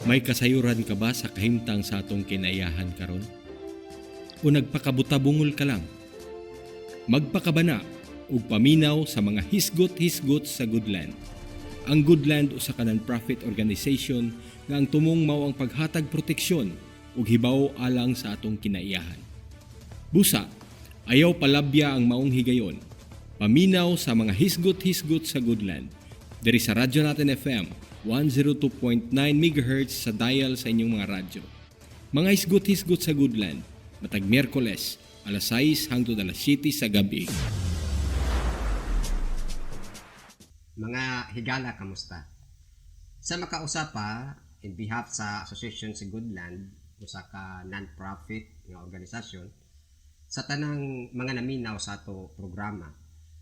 May kasayuran ka ba sa kahimtang sa atong kinaiyahan karon? O nagpakabutabungol ka lang? Magpakabana ug paminaw sa mga hisgot-hisgot sa Goodland. Ang Goodland usa ka non-profit organization nga ang tumong mao ang paghatag proteksyon ug hibaw alang sa atong kinaiyahan. Busa, ayaw palabya ang maong higayon. Paminaw sa mga hisgot-hisgot sa Goodland. Diri sa Radyo Natin FM 102.9 MHz sa dial sa inyong mga radyo. Mga hisgot-hisgot sa Goodland, matag Miyerkules, alas 6 hangtod alas 7 sa gabi. Mga higala, kamusta? Sa makausapa, in behalf sa Association sa Goodland, usa ka non-profit nga organisasyon, sa tanang mga naminaw sa ato programa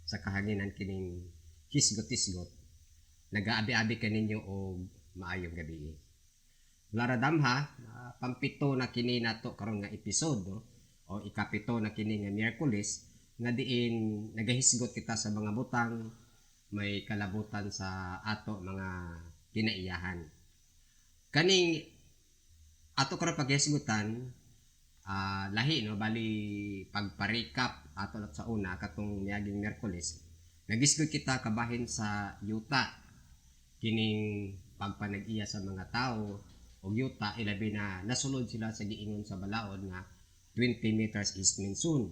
sa kahanginan kining Hisgot-Hisgot, nagaabi-abi kaninyo og maayong gabi. Lara damha, pampito na kini nato karon nga episode, no? O ikapito na kini nga Miyerkules nga diin nagahisgot kita sa mga butang may kalabutan sa ato mga kinaiyahan. Kaning ato karon paghisgutan, lahi, no, bali pagpa-recap ato sa una katong miaging Miyerkules, nagisgot kita kabahin sa yuta, kining pagpanag-iya sa mga tao og yuta, ilabi na nasulod sila sa giingon sa balaod nga 20 meters easement zone.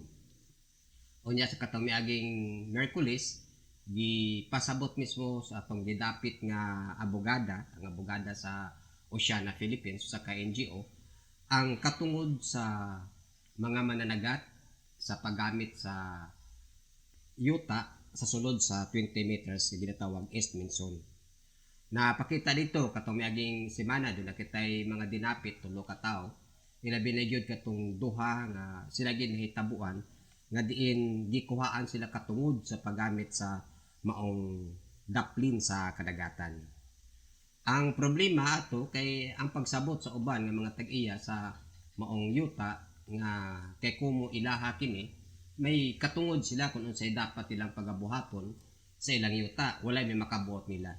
Unya sa katong miaging Miyerkules, gipasabot mismo sa atong gidapit nga abogada, ang abogada sa Oceana Philippines, sa ka NGO, ang katungod sa mga mananagat sa paggamit sa yuta sa sulod sa 20 meters nga ginatawag easement zone. Napakita dito katong miaging semana, doon na kitay mga dinapit, tulo ka tawo, ilabi na gyud katong duha nga sila gyud nahitabuan nga diin gikuhaan sila katungod sa paggamit sa maong daplin sa kadagatan. Ang problema ato kay ang pagsabot sa uban nga mga tag-iya sa maong yuta nga kay kumo ilaha kini, may katungod sila kung unsay dapat nilang pagabuhaton sa ilang yuta, walay may makabuot nila.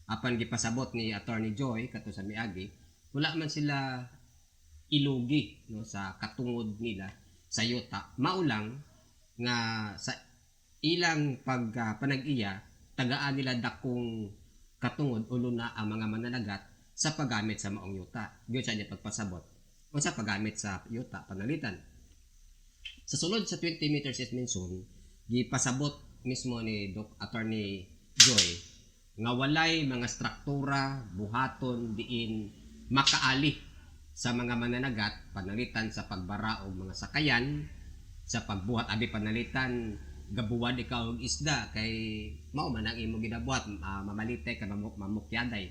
Apan gipasabot ni Attorney Joy kato sa miagi, wala man sila ilugi, no, sa katungod nila sa yuta. Maulang nga sa ilang pag panag-iya, tagaan nila dakong katungod ulo na ang mga mananagat sa paggamit sa maong yuta. Gyud sa niya pagpasabot o sa paggamit sa yuta panalitan. Sa sulod sa 20 meters easement zone, gipasabot mismo ni Doc Attorney Joy nga walay mga struktura buhaton diin makaali sa mga mananagat panalitan sa pagbara og mga sakayan, sa pagbuhat abi panalitan gabuwad ikaw og isda kay mao man ang imo ginabuhat, mamalitay ka, mamukyaday,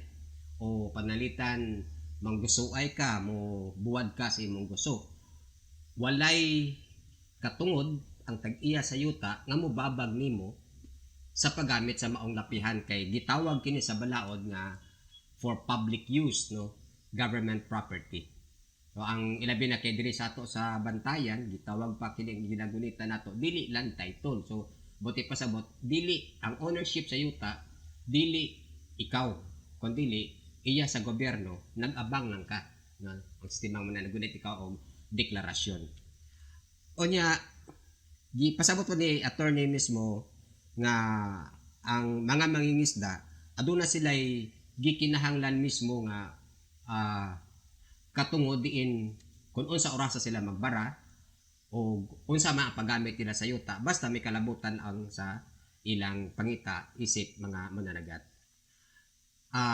o panalitan manggusuay ka, mo buwad ka sa imong guso. Walay katungod ang tag-iya sa yuta nga mobabag nimo sa paggamit sa maong lapihan kay gitawag kini sa balaod nga for public use, no, government property. So ang ilabi na kay diri sa ato sa Bantayan, gitawag pa kini ginagunita nato dili land title. So buti pasabot, dili ang ownership sa yuta, dili ikaw kundi iya sa gobyerno, nag-abang lang ka, no? Ang sistema mo na nagunit ikaw og deklarasyon. Unya gipasabot po ni attorney mismo nga ang mga mangingisda aduna sila'y gikinahanglan mismo nga katungod diin kung unsa orasa sila magbara o unsa man ang paggamit nila sa yuta basta may kalabutan ang sa ilang pangita isip mga mananagat.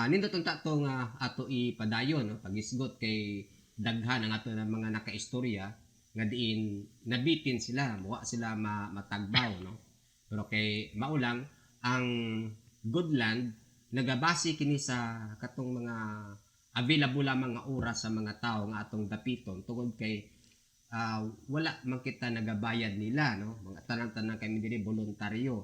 Nindot unta to nga ato ipadayon, no, pagisgot kay daghan ang ato ng mga nakaistorya nga diin nabitin sila, muwa sila matagbaw, no. Pero kay maulang ang Goodland nagabase kini sa katong mga available lamang nga oras sa mga tao nga atong dapiton tungod kay wala man kita nagabayad nila, no, mga tanan-tanan kami diri voluntaryo.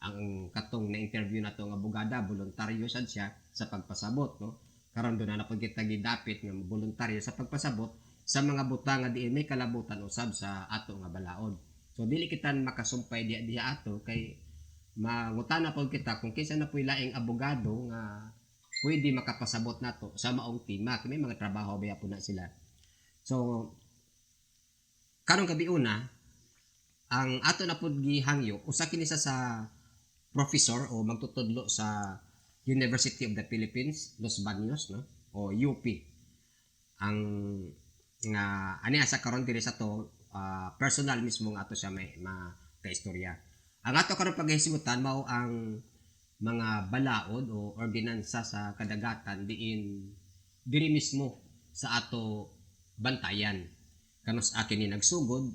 Ang katong na-interview nato nga abogada, voluntaryo sad siya sa pagpasabot, no. Karon doon na pud kita gidapit nga voluntaryo sa pagpasabot sa mga butang nga diin may kalabutan usab sa ato nga balaod. So dili kita makasumpay diha diha ato kay mangutana pod kita kung kinsa na po'y laing abogado nga pwede makapasabot nato sa maong tema kay may mga trabaho baya po na sila. So karong gabi una, ang ato na pud gihangyo usa kini sa professor o magtutudlo sa University of the Philippines, Los Baños, no, o UP. Ang nga ani sa karon diri sa to personal mismo nga ato siya may makaistorya. Ang ato karon paghisgutan mao ang mga balaod o ordinansa sa kadagatan diin diri mismo sa ato bantayan. Kanus akin ni nagsugod,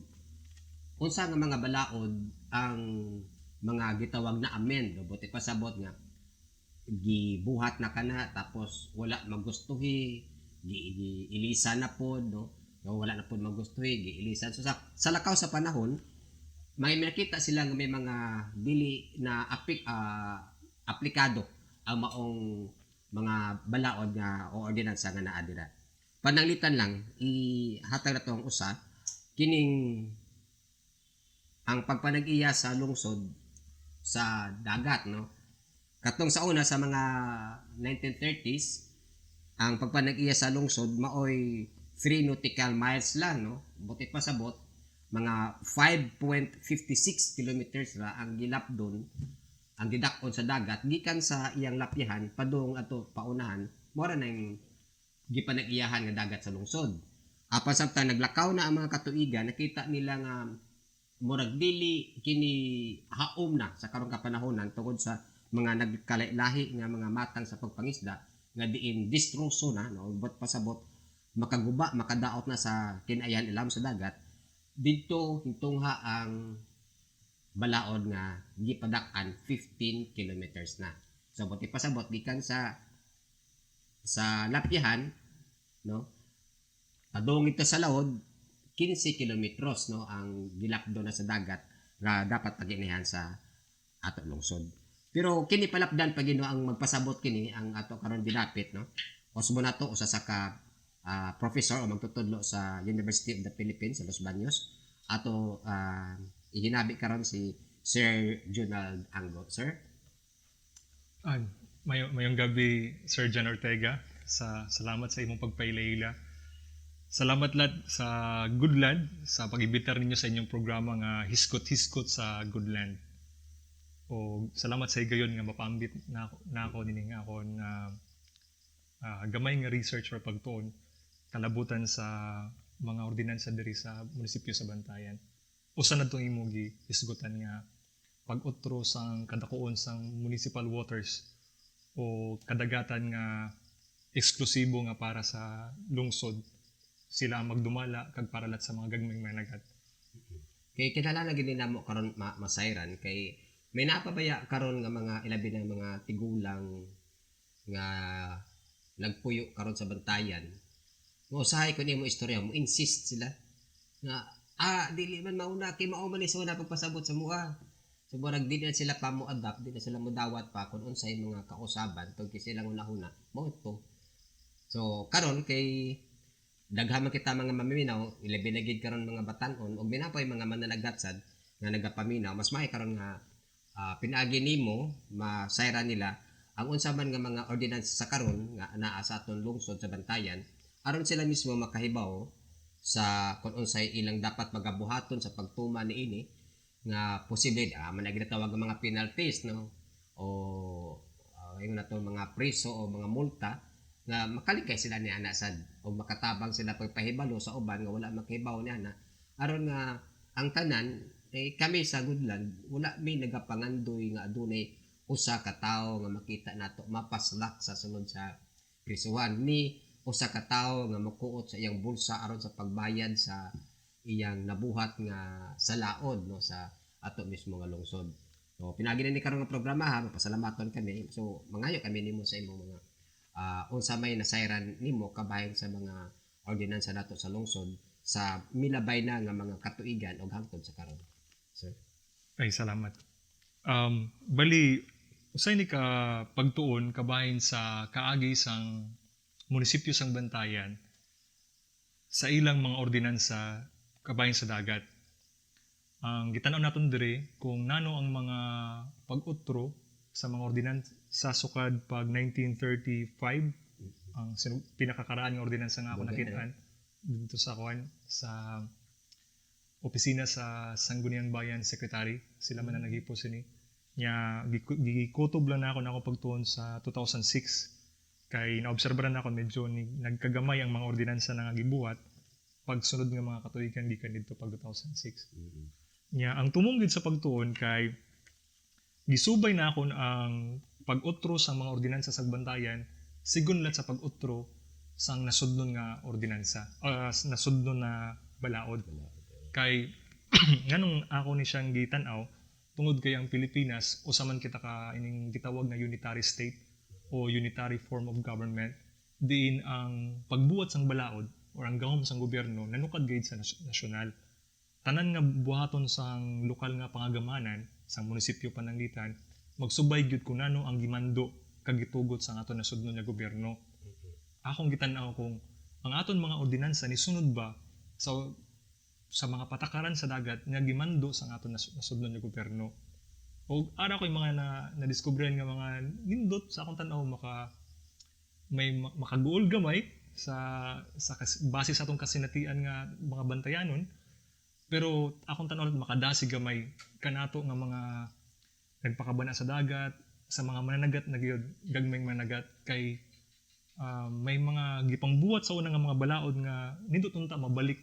unsa nga mga balaod ang mga gitawag na amend o buti pasabot nga gibuhat na kana tapos wala magustuhi, giilisan na pod, no? No, wala na pod magustuhi, giilisan. So sa lakaw sa panahon, may nakita sila nga may mga dili na aplikado ang maong mga balaod nga o ordinansa nga naa dira. Pananglitan lang, ihatag na ang usa kining ang pagpanag-iya sa lungsod sa dagat, no? Katong sa una, sa mga 1930s, ang pagpanag-iya sa lungsod maoy 3 nautical miles lang, no? Buti pa sabot, mga 5.56 kilometers ra ang gilapdon, ang gidak-on sa dagat gikan sa iyang lapyahan padung ato paunahan, mora nang gipanag-iyahan nga dagat sa lungsod. Apan samtang naglakaw na ang mga katuigan, nakita nila nga murag dili kini haom na sa karong kapanahonan tungod sa mga nagkalahi nga mga matang sa pagpangisda nga diin distroso na, no, but pasabot makaguba, makadaot na sa kinayan ilam sa dagat. Didto hintungha ang balaod nga gipadak-an 15 kilometers na. So buti pasabot gikan sa lapyahan, no, padung ito sa laod, 15 kilometros, no, ang gilapdo na sa dagat nga dapat paginihan sa ato lungsod. Pero kini palapdan pa Ginoo ang magpasabot kini ang ato karon gidapit, no. Usbo nato usa sa ka professor o magtutudlo sa University of the Philippines sa Los Baños. Ato ihinabi karon si Sir Junald Anggo. Sir? Ay, mayong gabi, Sir John Ortega. Sa salamat sa imong pagpailayla. Salamat lat sa Goodland sa pag-imbitar ninyo sa inyong programa nga Hiskot-Hiskot sa Goodland. O salamat sa higayon nga mapambit na ako nining ako na gamay nga research or pagtuon kalabutan sa mga ordinansa diri sa munisipyo sa Bantayan. Usa na tong imo gihisgutan nga pag-utro sang kadakuon sang municipal waters o kadagatan nga eksklusibo nga para sa lungsod, sila ang magdumala kag para lat sa mga gagmayng managat. Kay kinahanglan gid namo karon masayran kay may napabaya karon nga mga ilabi na mga tigulang nga nagpuyo karon sa Bantayan. Mo usahay ko nimo istorya, mo insist sila nga dili man mauna kay mao man ni sa una pagpasabot sa mua. So murag di na sila pa mo adapt, di na sila mo dawat pa kung unsay mga kausaban tungkol silang una-una mao to. So karon kay daghan man kita mga mamiminaw, ilabi na gid karon mga batan-on ug minapay mga mananagat sad nga nagapaminaw, mas may karon nga pinaagi nimo masayra nila ang unsa man nga mga ordinance sa karon nga naa sa aton lungsod sa Bantayan aron sila mismo makahibaw sa kung unsay ilang dapat magabuhaton sa pagtuman niini nga posible man ginatawag ang mga penalties, no, o yung nato mga preso o mga multa nga makalikay sila ni ana sad o makatabang sila pagpahibalo sa uban nga wala makahibaw ni ana aron nga ang tanan eh, kami sa Goodland wala may nagapangandoy nga adunay usa ka tawo nga makita nato mapaslak sa sulod sa prisuhan ni usa ka tawo nga mokuot sa iyang bulsa aron sa pagbayad sa iyang nabuhat nga salaod, no, sa ato mismo nga lungsod. So pinagi na ni karon nga programa ha, mapasalamaton kami. So mangayo kami nimo sa imong mga unsa may nasayran nimo kabahin sa mga ordinansa nato sa lungsod sa milabay na nga mga katuigan og hangtod sa karon. Sir. Ay, salamat. Bali, usay ni ka pagtuon kabahin sa kaagi sang munisipyo sang Bantayan sa ilang mga ordinansa kabahin sa dagat. Ang gitan-aw naton diri kung nano ang mga pag-utro sa mga ordinansa sukad pag 1935, ang pinakakaraan nga ordinansa nga ako Dugay na. nakitaan dito sa kuan, sa opisina sa Sangguniang Bayan Secretary, sila man ang naghipo sini nya. Gikutob lang na ako na ako pagtuon sa 2006 kay naobserbaran nako medyo nagkagamay ang mga ordinansa na nga gibuhat pagsunod nga mga katuigan gikan didto pag 2006. Nya ang tumong gid sa pagtuon kay gisubay na akon ang pag-utro sa mga ordinansa sa Bantayan sigon lat sa pag-utro sang nasudnon nga ordinansa, nasudnon na balaod, kay nganong ako ni siyang gitan-aw, tungod kay ang Pilipinas usa man kita ka ining gitawag nga unitary state o unitary form of government, diin ang pagbuhat sang balaod or ang gahom sang gobyerno nanukad gayud sa nasyonal. Tanan nga buhaton sang lokal nga pangagamanan sang munisipyo, pananglitan magsubay gyud kung nano ang gimando kag gitugot sang aton nasudnon nga gobyerno. Akong gitan-aw kung ang aton mga ordinansa nisunod ba sa mga patakaran sa dagat nga gimando sa aton nasudnon nga gobyerno. O ara ko yung mga na nadiskubrihan nga mga nindot sa akong tan-aw, maka may makaguol gamay sa base sa atong kasinatian nga mga bantayanon, pero akong tan-aw makadasi gamay kanato nga mga nagpakabana sa dagat, sa mga mananagat na gyud, gagmayng mananagat, kay may mga gipangbuhat sa una nga mga balaod nga nindot unta mabalik.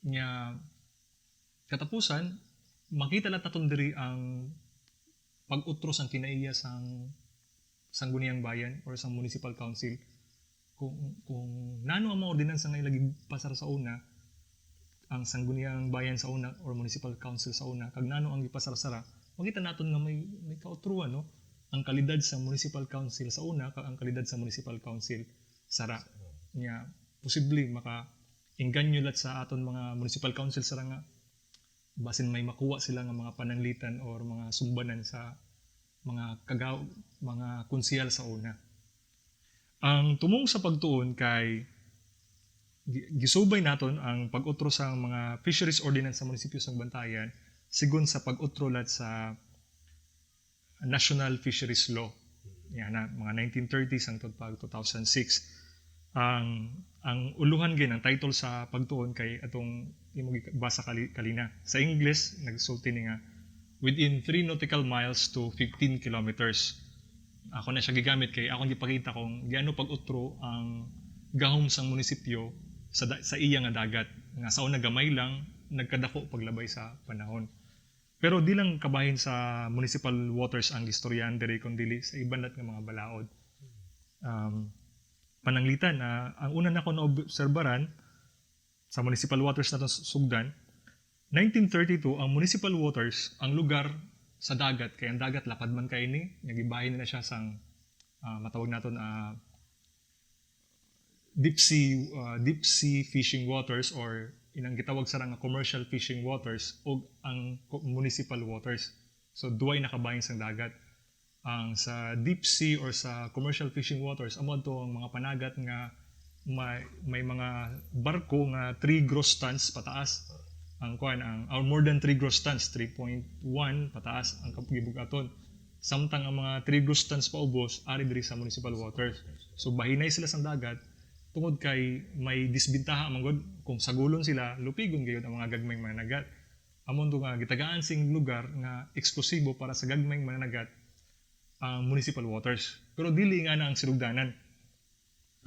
Nya katapusan makita lang naton diri ang pag-utro sang kinaiya sang Sangguniang Bayan or sang Municipal Council, kung nano ang mga ordinansa nga ilagi pasar sa una ang Sangguniang Bayan sa una or Municipal Council sa una kag nano ang gipasar sara, makita naton nga may kautruan, no, ang kalidad sa Municipal Council sa una kag ang kalidad sa Municipal Council sara. Nya posible maka engganyo lat sa aton mga municipal council sara nga basin may makuha sila nga mga pananglitan or mga sumbanan sa mga kagaw, mga konsehal sa una. Ang tumong sa pagtuon kay gisubay naton ang pag-utro sa mga fisheries ordinance sa munisipyo sa Bantayan sigon sa pag-utro lat sa National Fisheries Law. Yan na, mga 1930s hangtod pag 2006. Ang uluhan gin, ang title sa pagtuon kay atong imo basa kalina. Sa English nagsulti ni nga within 3 nautical miles to 15 kilometers. Ako na siya gigamit kay akong gipakita kung gaano pag-utro ang gahom sang munisipyo sa iya nga dagat nga sa una gamay lang, nagkadako paglabay sa panahon. Pero di lang kabahin sa municipal waters ang gistoryahan diri kun dili sa iban lat nga mga balaod. Pananglitan na ang una nako naobserbaran sa municipal waters naton sugdan, 1932, ang municipal waters, ang lugar sa dagat, kay ang dagat lapad man kay ni, nagibahin na siya sang matawag naton deep sea fishing waters or inang gitawag sa nga commercial fishing waters o ang municipal waters. So duay nakabahin sang dagat. Ang sa deep sea or sa commercial fishing waters, amo adto ang mga panagat nga may mga barko nga 3 gross tons pataas ang kuan, ang or more than 3 gross tons, 3.1 pataas ang gibugaton, samtang ang mga 3 gross tons paubos ari diri sa municipal waters. So bahinay sila sa dagat tungod kay may disbintaha man gud kung sagulon sila, lupigon gayud ang mga gagmayng mananagat. Amo to nga gitagaan sing lugar nga eksklusibo para sa gagmayng mananagat ang municipal waters, pero dili nga na ang sinugdanan.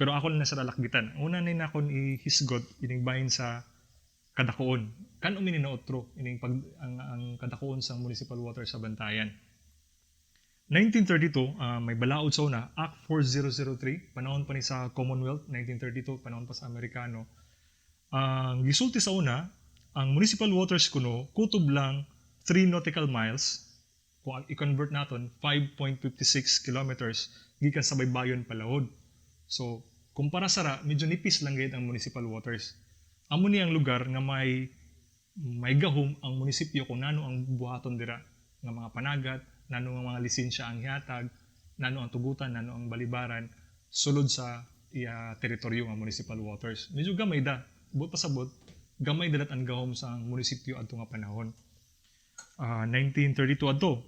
Pero ako na sa lalakbitan. Una ni nakon ihisgot ining bahin sa kadakoon. Kan-o mi ni nautro ining pag ang kadakoon sa municipal water sa Bantayan? 1932, may balaod sa una, Act 4003, panahon pa ni sa Commonwealth, 1932, panahon pa sa Amerikano. Ang gisulti sa una, ang municipal waters kuno kutob lang 3 nautical miles, kung i-convert naton 5.56 kilometers gikan sa baybayon palahod. So, kumpara sara, medyo nipis lang gayud ang municipal waters. Amo ni ang lugar nga may gahom ang munisipyo kung nano ang buhaton dira nga mga panagat, nano nga mga lisensya ang hihatag, nano ang tugutan, nano ang balibaran sulod sa iya teritoryo nga municipal waters. Medyo gamay da, buot pasabot, gamay dalat ang gahom sa munisipyo adto nga panahon. 1932 adto.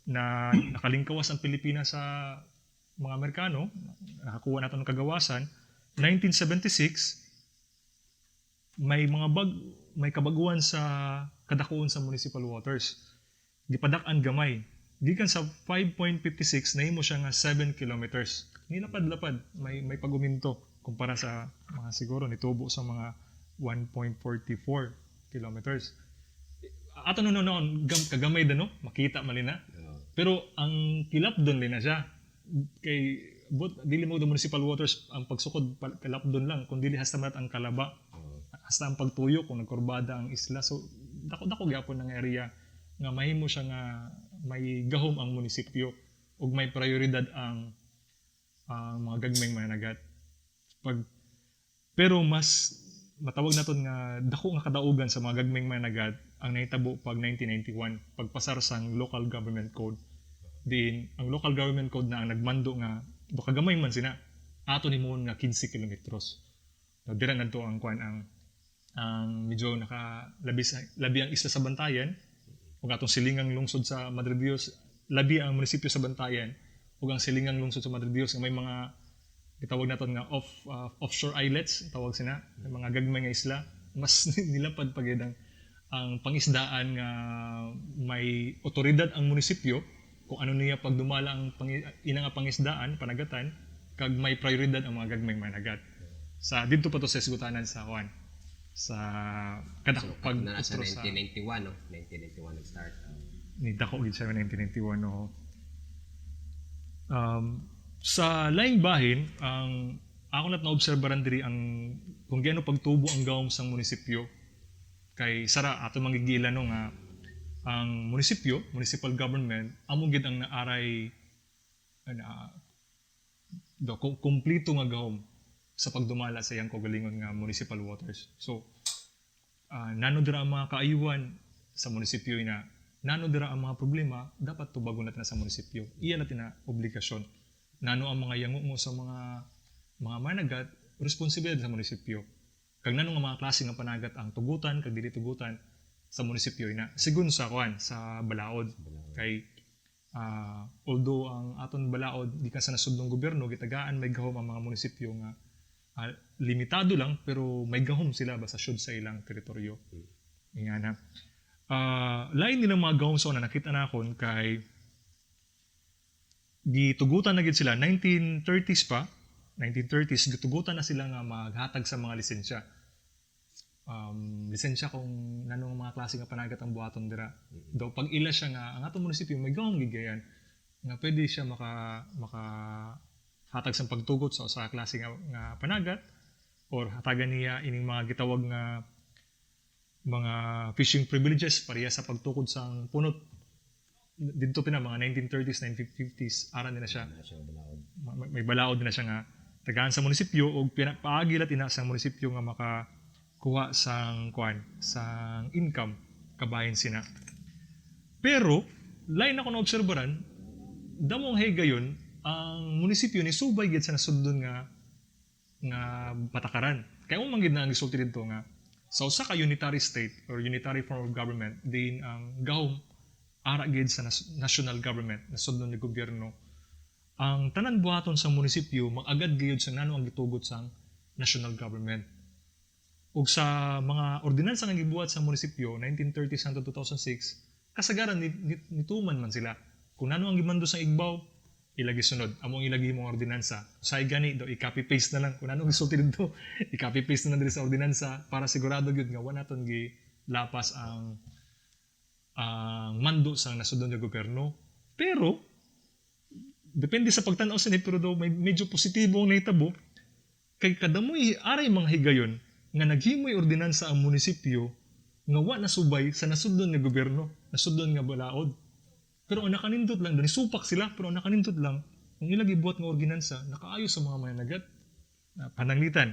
Na nakalingkawas ang Pilipinas sa mga Amerikano, nakakuha nato ng kagawasan. 1976, may kabaguhan sa kadakuon sa municipal waters. Gipadak-an gamay. Gikan sa 5.56, nahimo siya nga 7 kilometers. Nilapad-lapad, may paguminto kumpara sa mga siguro nitubo sa mga 1.44 kilometers. Ato no noon kagamay da, no, makita man na. Pero ang kilapdon din na siya kay but dili mo the municipal waters ang pagsukod kilapdon lang kung dili hasta man ang kalaba, hasta ang pagtuyo kung nagkurbada ang isla. So dako dako gyapon ang area nga mahimo siya nga may gahom ang munisipyo ug may prioridad ang mga gagmayng mananagat pag. Pero mas matawag naton nga dako nga kadaugan sa mga gagmayng mananagat ang nahitabo pag 1991, pagpasar sang Local Government Code. Din ang Local Government Code na ang nagmando nga do kagamay man sina, ato nimo nga 15 kilometros. No, dira ngadto ang kuan, ang medyo naka labi, labi ang isla sa Bantayan ug atong silingang lungsod sa Madre Dios, labi ang munisipyo sa Bantayan ug ang silingang lungsod sa Madre Dios nga may mga gitawag naton nga offshore islets, tawag sina, may mga gagmay nga isla. Mas nilapad pa gyud ang pangisdaan nga may otoridad ang munisipyo kung ano niya pagdumala ang ina nga pangisdaan, panagatan, kag may prioridad ang mga gagmay managat sa didto pa to sa hisgutanan sa kuan, sa kada So, pag na sa utro sa 1991, no? 1991 nag-start. Ni dako gid siya 1991, no. Sa laing bahin, ang ako nat naobserbaran diri ang kung gaano pagtubo ang gawom sang munisipyo, kay sara ato manggigila, no, nga ang munisipyo, municipal government, amo gid ang naaray na do kumpleto nga gahom sa pagdumala sa iyang kaugalingon nga municipal waters. So nano dira ang mga kaayuhan sa munisipyo ina, nano dira ang mga problema, dapat tubagon natin na sa munisipyo. Iya natin na obligasyon. Nano ang mga yangungo sa mga managat, responsibilidad sa munisipyo. Kag nano nga mga klase nga panagat ang tugutan kag dili tugutan, sa munisipyo ina. Sigun sa kuan, sa balaod, kay although ang aton balaod gikan sa nasudnong gobyerno gitagaan may gahom ang mga munisipyo nga limitado lang, pero may gahom sila basta sud sa ilang teritoryo. Ingana. Lain nilang mga gahom sa una nakita na akon kay gitugutan na gid sila 1930s pa, 1930s gitugutan na sila nga maghatag sa mga lisensya. Lisensya kung nanong mga klase nga panagat ang buhaton dira. Daw pag ila siya nga ang atong munisipyo may gahom gigayan nga pwede siya maka hatag sa pagtugot sa usa ka klase nga panagat or hatagan niya ining mga gitawag nga mga fishing privileges pareha sa pagtukod sang punot didto pina mga 1930s, 1950s, ara nila siya. Na siya balaod. May balaod na siya nga tagaan sa munisipyo og paagi ina sa munisipyo nga makakuha sang kuan, sang income kabahin sina. Pero lain ako naobserbaran, damong higayon ang munisipyo ni subay gid sa nasudnon nga patakaran. Kaya mo man gid na ang gisulti didto nga sa usa ka unitary state or unitary form of government din, ang gahom ara gid sa national government, nasudnon ni gobyerno. Ang tanan buhaton sa munisipyo mag-agad gayud sa nano ang gitugot sang national government. Ug sa mga ordinansa nga gibuhat sa munisipyo 1930s hangtod 2006, kasagaran nituman man sila. Kung nano ang gimando sa igbaw, ilagi sunod. Amo ang ilagi mong ordinansa. Say gani do i-copy paste na lang kung ano gisulti didto, i-copy paste na lang diri sa ordinansa para sigurado gyud nga wa naton gi lapas ang mando sa nasudnon nga gobyerno. Pero depende sa pagtan-aw sa ni, pero daw may medyo positibo ang nahitabo kay kadamoy aray mga higayon nga naghimoy ordinansa ang munisipyo nga wa nasubay sa nasudnon nga gobyerno, nasudnon nga balaod. Pero ang nakanindot lang, dani supak sila, pero ang nakanindot lang, ang ilang gibuhat nga ordinansa nakaayo sa mga mananagat. Pananglitan.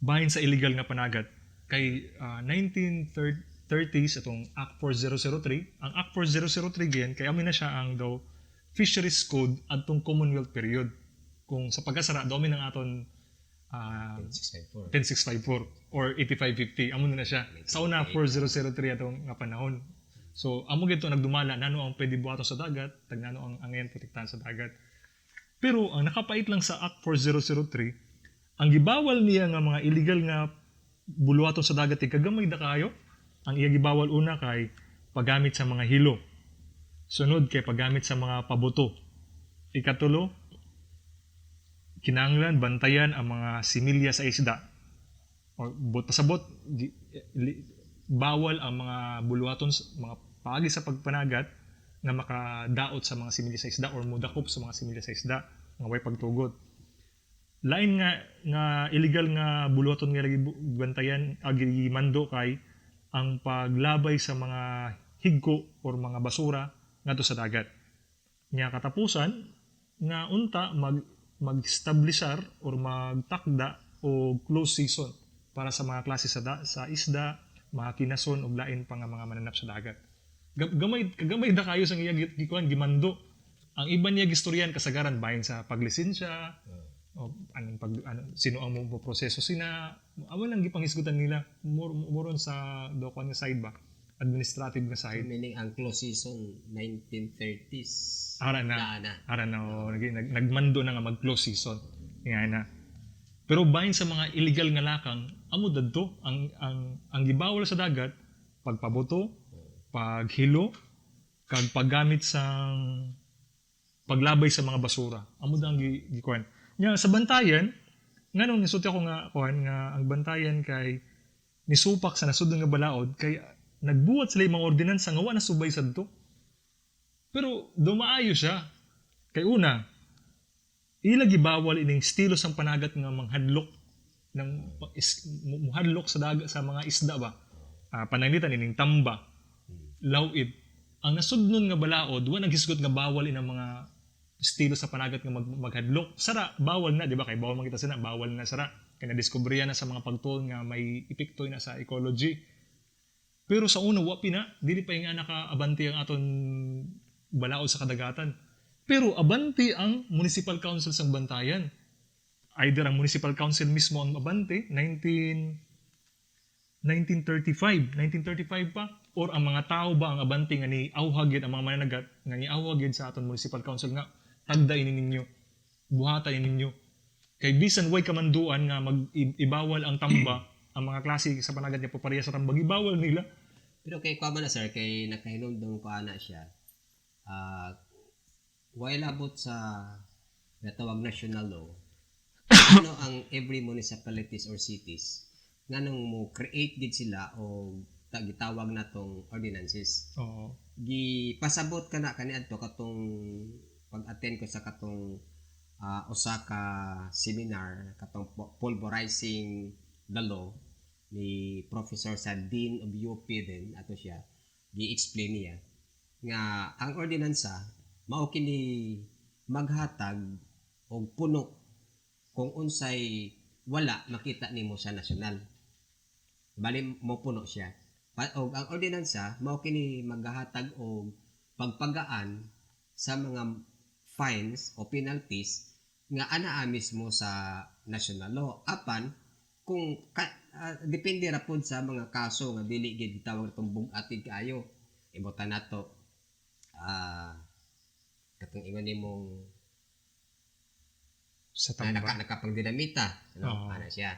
Bahin sa illegal nga panagat kay 1930s itong Act 4003. Ang Act 4003 giyan kay amo na siya ang daw Fisheries Code adtong Commonwealth period. Kung sa pagkasara daw ang aton 654. 10654 or 8550, amo na siya sa una, 4003 atong nga panahon. So amo gito nagdumala nano ang pwede buhaton sa dagat, tag nano ang angayan protektahan sa dagat. Pero ang nakapait lang sa Act 4003, ang gibawal niya nga mga illegal nga buluhaton sa dagat kay kagamay da kayo. Ang iya gibawal una kay paggamit sa mga hilo. Sunod kay paggamit sa mga pabuto. Ikatulo, kinahanglan bantayan ang mga similya sa isda. O bot pasabot bawal ang mga buluhaton, mga paagi sa pagpanagat nga makadaot sa mga similya sa isda or mudakop sa mga similya sa isda nga way pagtugot. Lain nga nga illegal nga buluhaton nga lagi bantayan agi mando kay ang paglabay sa mga higko or mga basura ngadto sa dagat. Nya katapusan nga unta mag-establisar or magtakda og close season para sa mga klase sa isda, mga kinason ug lain pa nga mga mananap sa dagat. Gamay kagamay da kayo sa iya gikuan gimando. Ang iba niya gistoryan kasagaran bahin sa paglisensya, o anong pag ano, sino ang mo proseso sina, amo lang gipanghisgutan nila more on sa dokuan nga side ba, administrative nga side. Meaning ang close season 1930s. Ara na. Na, na. Ara na, oh, nagmando na nga mag-close season. Nga na. Pero bahin sa mga illegal nga lakang, amo dadto ang gibawal sa dagat, pagpaboto, paghilo, kag paggamit sang paglabay sa mga basura. Amo da ang gikuan. Nya sa Bantayan, nganong nisulti ako nga kuan nga ang Bantayan kay nisupak sa nasudnon nga balaod kay nagbuhat sila yung mga ordinansa nga wa na subay sadto. Pero dumaayo siya. Kay una, ila gibawal ining estilo sang panagat nga manghadlok ng muhadlok sa dagat sa mga isda ba. Pananglitan ining tamba, lawit. Ang nasudnon nga balaod, wa naghisgot nga bawal inang mga estilo sa panagat nga maghadlok. Sara, bawal na, di ba? Kay bawal makita sina, bawal na sara. Kay nadiskubriya na sa mga pagtuon nga may epekto na sa ecology. Pero sa una, wa pina, dili pa nga nakaabante ang aton balaod sa kadagatan. Pero abante ang Municipal Council sang Bantayan. Either ang Municipal Council mismo ang abante, 1935 pa, or ang mga tao ba ang abante nga ni awhag ang mga mananagat nga ni awhag sa aton Municipal Council nga tagda ini ninyo, buhatan ini ninyo. Kay bisan way kamanduan nga mag ibawal ang tamba, ang mga klase sa panagat nga papareha sa tamba, gibawal nila. Pero kay kuha man na sir, kay nakahinumdum ko ana siya. While abot sa natawag national law, ano ang every municipalities or cities nganong mo create gid sila o gitawag na tong ordinances. Oo. Gipasabot ka na kaniadto katong pag-attend ko sa katong usa ka seminar katong pulverizing the law ni Professor sa Dean of UP din ato siya gi-explain niya nga ang ordinansa mao kini maghatag og puno kung unsay wala makita nimo sa nasyonal. Bali mo puno siya. Og ang ordinansa mao kini maghahatag og pagpagaan sa mga fines o penalties nga anaa mismo sa national law. Apan kung depende ra pod sa mga kaso nga dili gid gitawag natong bug-atid kaayo. Ibutan nato katong ingon nimong Sa na tamba. Nakapangdinamita, ano, Oo. ana siya.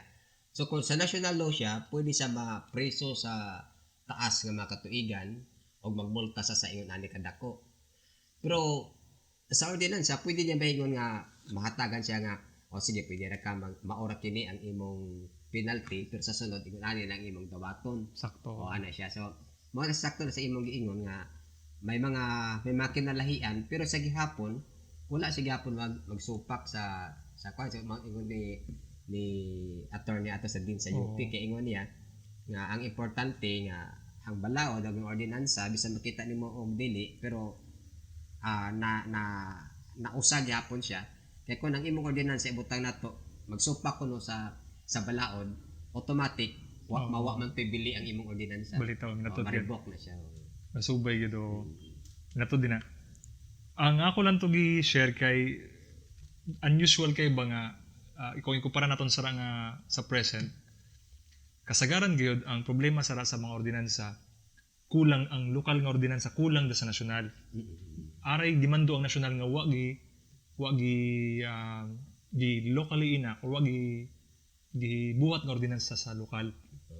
So kung sa national law siya, pwede siya mapreso sa taas nga mga katuigan o magmulta sa ingon ani kadako. Pero sa ordinansa, pwede niya maingon nga mahatagan siya nga o sige, pwede ra ka maora kini ang imong penalty, pero sa sunod ingon ani lang imong dawaton. Sakto. O ana siya. So mao na sakto na sa imong giingon nga may mga kinalahian, pero sa gihapon wala sa gihapon magsupak sa kwan. So, mga ingon ni attorney ato sa din sa UP, Oo. kay ingon niya nga ang importante nga ang balaod ang ordinansa bisan makita nimo og dili, pero na na nausa gihapon siya. Kay kung ang imong ordinansa ibutang nato magsupak kuno sa balaod, automatic wa Oo. mawa man pibili ang imong ordinansa. Balitaw O, nato gyud. ma-revoke na siya. Nasubay gyud o nato din na. Ang ako lang to gi-share kay unusual kay ba nga ikaw ikumpara naton sa nga sa present. Kasagaran gyud ang problema sara sa mga ordinansa Kulang ang lokal nga ordinansa, kulang da sa nasyonal. Aray gimando ang nasyonal nga wa gi locally ina or wa gi gibuhat nga ordinansa sa lokal.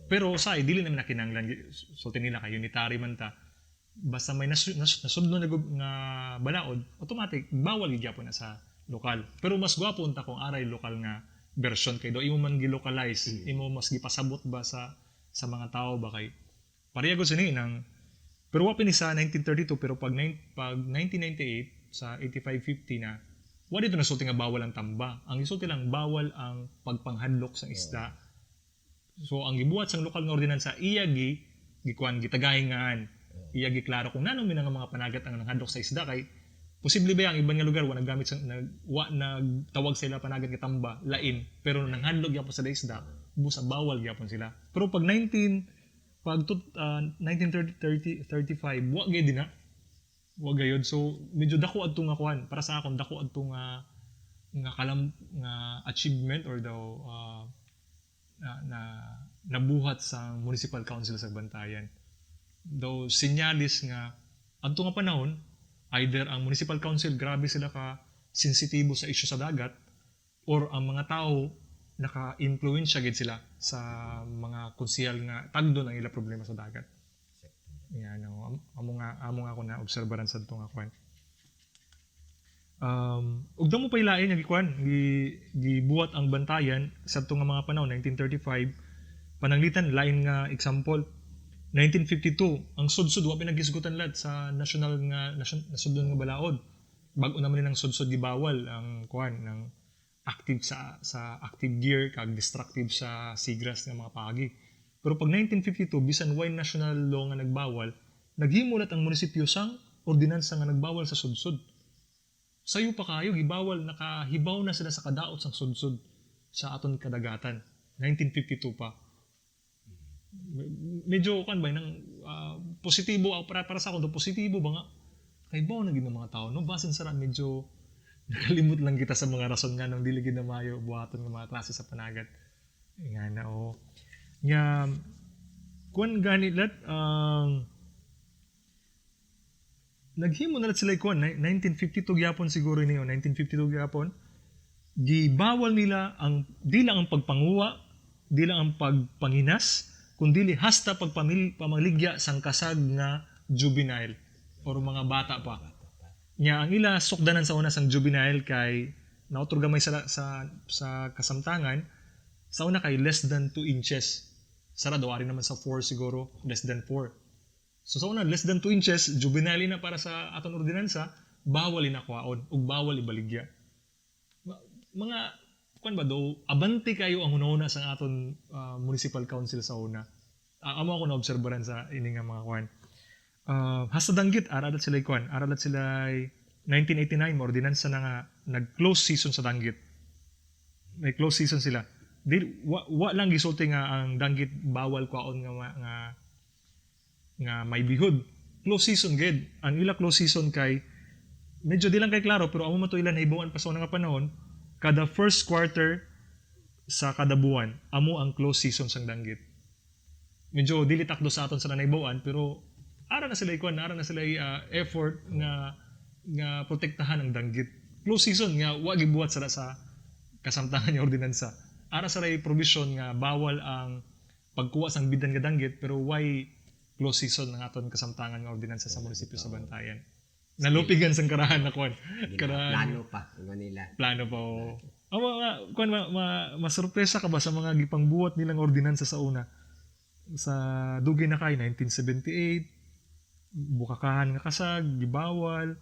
Pero sa dili naman na kinahanglan, sulti nila kay unitary man ta. Basta may nasudno na nga balaod, automatic bawal gid gyapon na sa lokal. Pero mas gwapo unta kung aray lokal nga version kay do imo man gi-localize, imo mas gipasabot ba sa mga tao ba, kay pareha gud sini nang, pero wa ni sa 1932, pero pag 1998 sa 8550 na, wa dito nasulti nga bawal ang tamba. Ang gisulti lang, bawal ang pagpanghadlok sa isda. So ang gibuhat sang lokal nga ordinansa, iya gi gikuan, gitagahingan. Iya giklaro kung nano mi nga mga panagat ang nanghadlok sa isda, kay posible ba ang iban nga lugar wa naggamit sa nag, wa nagtawag sila panagat nga tamba, lain, pero nanghadlok gyapon sa isda, busa bawal gyapon sila. Pero pag 19 pag tut, 1930 35, wa gyud na. Wa gayud. So medyo dako adto nga kuan, para sa akon dako adto nga nga kalam nga achievement or daw na nabuhat sa Municipal Council sa Bantayan. Daw sinyalis nga adto nga panahon, either ang Municipal Council grabe sila ka sensitibo sa isyu sa dagat or ang mga tao naka-influensya gid sila sa mga konsehal nga tagdon ang ila problema sa dagat. Yan, no, amo nga ako na obserbaran sa nga kwan. Ug damo pa ilain nga gikuan, gibuhat ang Bantayan sa nga mga panahon 1935. Pananglitan, lain nga example, 1952, ang sudsud wa pinaghisgutan lat sa national nga nasudlon nga balaod. Bag-o naman ni ang sudsud gibawal ang kuan ng active sa active gear kag destructive sa seagrass nga mga paagi. Pero pag 1952, bisan way national law nga nagbawal, naghimulat ang munisipyo sang ordinansa nga nagbawal sa sudsud. Sayo pa kayo gibawal, nakahibaw na sila sa kadaot sang sudsud sa aton kadagatan. 1952 pa. Medyo kan ba nang positibo para sa akon to, positibo ba nga kahibaw na gid ng mga tao, no, basin sara medyo nakalimot lang kita sa mga rason nga nang dili gid na maayo buhaton nga mga klase sa panagat nga na o nga kuan gani lat naghimo na lat sila kuan 1952 gyapon siguro niyo, 1952 gyapon gibawal nila ang di lang ang pagpanguwa, di lang ang pagpanginas, kundi hasta pamaligya sang kasag nga juvenile or mga bata pa. Nya ang ila sukdanan sa una sang juvenile kay nautro gamay sa kasamtangan sa una kay less than 2 inches. Sara daw ari naman sa 4 siguro, less than 4. So sa una, less than 2 inches, juvenile na para sa aton ordinansa, bawal ina kuhaon ug bawal ibaligya. Mga kuan ba daw, abante kayo ang hunahuna sa aton municipal council sa una. Amo ako naobserbaran sa ini nga mga kuan. Hasta danggit ara dat sila kuan, ara dat sila 1989 mo ordinansa na nga nag-close season sa danggit. May close season sila. Di wa lang gisulti nga ang danggit bawal kuhaon nga nga nga may bihod. Close season gid. Ang ila close season kay medyo di lang kay klaro, pero amo man to ilan nahibawan pa sa una nga panahon, kada first quarter sa kada buwan amo ang close season sang danggit. Medyo dili takdo sa aton sa nahibawan, pero ara na sila ikuan, ara na sila effort nga nga protektahan ang danggit. Close season nga wa gibuhat sila sa kasamtangan ni ordinansa. Ara sa provision nga bawal ang pagkuha sang bidan nga danggit, pero why close season ng aton kasamtangan nga ordinansa sa munisipyo sa Bantayan. Nalupigan sang karahan na kuan. Karahan. Plano pa ingon nila. Plano pa o. Ang mga kuan masurpresa ka ba sa mga gipangbuhat nilang ordinansa sa una? Sa dugay na kay 1978, bukakahan nga kasag gibawal.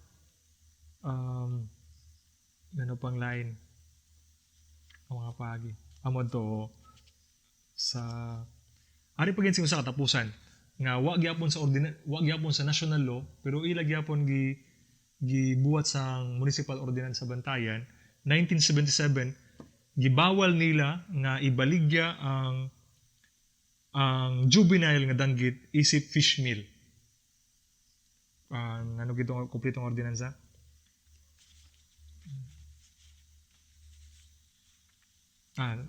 Ano pang line? Ang mga pagi. Amo to sa ari pa gid sa katapusan nga wa gyapon sa national law, pero ila gyapon gibuhat sa municipal ordinance sa Bantayan 1977, gibawal nila nga ibaligya ang juvenile nga danggit isip fish meal. Ano gito ang kompletong ordinansa?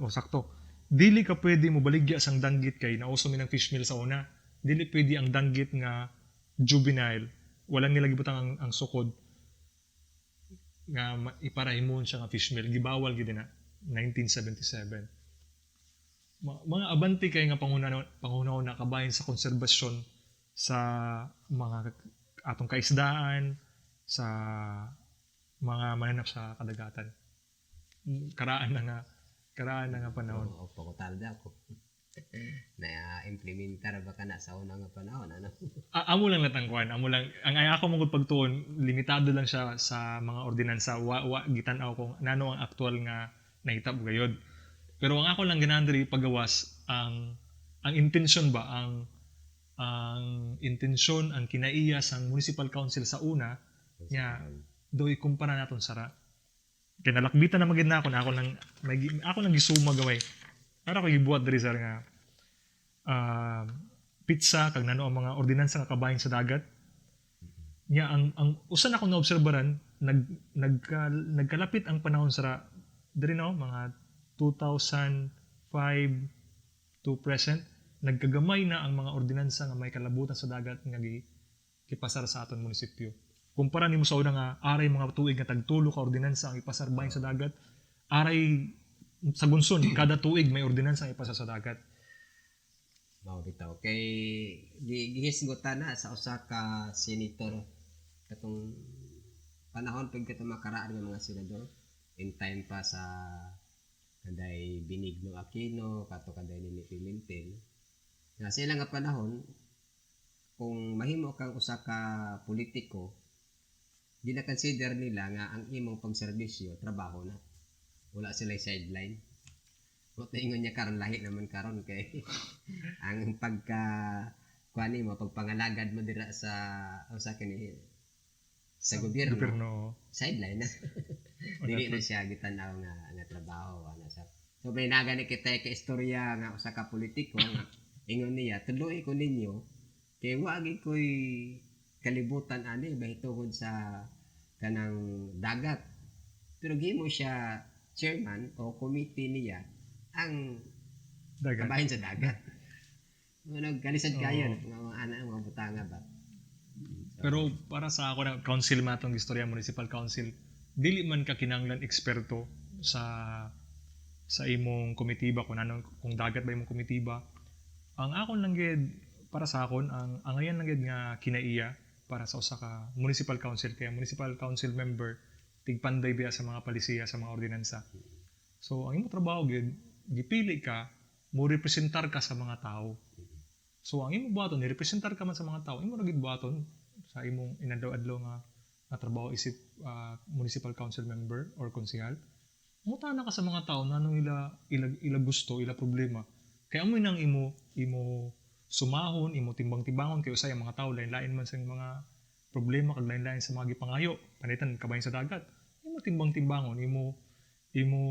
O sakto. Dili ka pwede mo baligya sang danggit kay nauso mi ng fish meal sa una. Dili pwede ang danggit nga juvenile, wala nila gibutang ang sukod nga iparahimon siya nga fish meal. Gibawal gid na 1977. Mga abante kay nga panguna na kabahin sa konserbasyon sa mga atong kaisdaan, sa mga mananap sa kadagatan. Karaan na nga panahon. Oo, pakutalda ako. Na-implementar ba ka na sa una nga panahon, ano? Amo lang natangkuan, amo lang ang ay ako mong pagtuon, limitado lang siya sa mga ordinansa. Wa gitan-aw kung nano ang aktual nga nahitabo gayod. Pero ang ako lang ganahan diri pagawas ang intensyon ba, ang intensyon, ang kinaiya sa municipal council sa una nga do ikumpara naton sara. Kay nalakbitan na magid na ako na ako lang may ako lang gisuma gamay. Ara ko gibuhat diri sir nga pizza kag nano ang mga ordinansa nga kabahin sa dagat. Nya ang usa na akong naobserbaran, nagkalapit ang panahon sara diri no, mga 2005 to present, nagkagamay na ang mga ordinansa nga may kalabutan sa dagat nga gipasar sa aton munisipyo. Kumpara nimo sa una nga aray mga tuig nga tagtulo ka ordinansa ang ipasar bahin sa dagat, aray sa gunson kada tuig may ordinansa ang ipasar sa dagat. Mao bitaw kay gihisgutan na sa usa ka senator katong panahon pag katong makaraan nga mga senador in time pa sa kanday Benigno Aquino kato kanday Nini Pimentel nga sa ilang nga panahon, kung mahimo kang usa ka politiko, gina-consider nila nga ang imong pagserbisyo trabaho na, wala sila sideline. Mo ingon niya karon, lahi naman karon kay ang pagka kuan mo, pagpangalagad mo dira sa usa kini sa gobyerno, gobyerno, sideline na, dili na siya gitan-aw nga nga trabaho ana sa. So may nagani kita kay istorya nga usa ka politiko nga ingon niya, "Tuloy ko ninyo kay wa gid koy kalibutan ani bahitungod sa kanang dagat." Pero gihimo siya chairman o committee niya ang dagat, kabahin sa dagat. Ano, galisad kayo nga mga ana, mga butanga ba. So, Pero para sa ako na council matong istorya, municipal council, dili man ka kinahanglan eksperto sa imong komitiba, kung ano, kung dagat ba imong komitiba. Ang akon lang gid, para sa akon, ang angayan lang gid nga kinaiya para sa usa ka municipal council, kaya municipal council member tigpanday biya sa mga palisiya, sa mga ordinansa. So ang imong trabaho gid, gipili ka mo representar ka sa mga tao. So ang imong buhaton, ni-representar ka man sa mga tao, imo ra gid buhaton sa imong inadlaw-adlaw nga trabaho isip municipal council member or konsehal. Mutana ka sa mga tao na anong ila gusto, ila problema. Kaya amoy nang imo sumahon, imo timbang-timbangon kay usay ang mga tao lain-lain man sa mga problema kag lain-lain sa mga gipangayo, panitan kabahin sa dagat. Imo timbang-timbangon, imo imo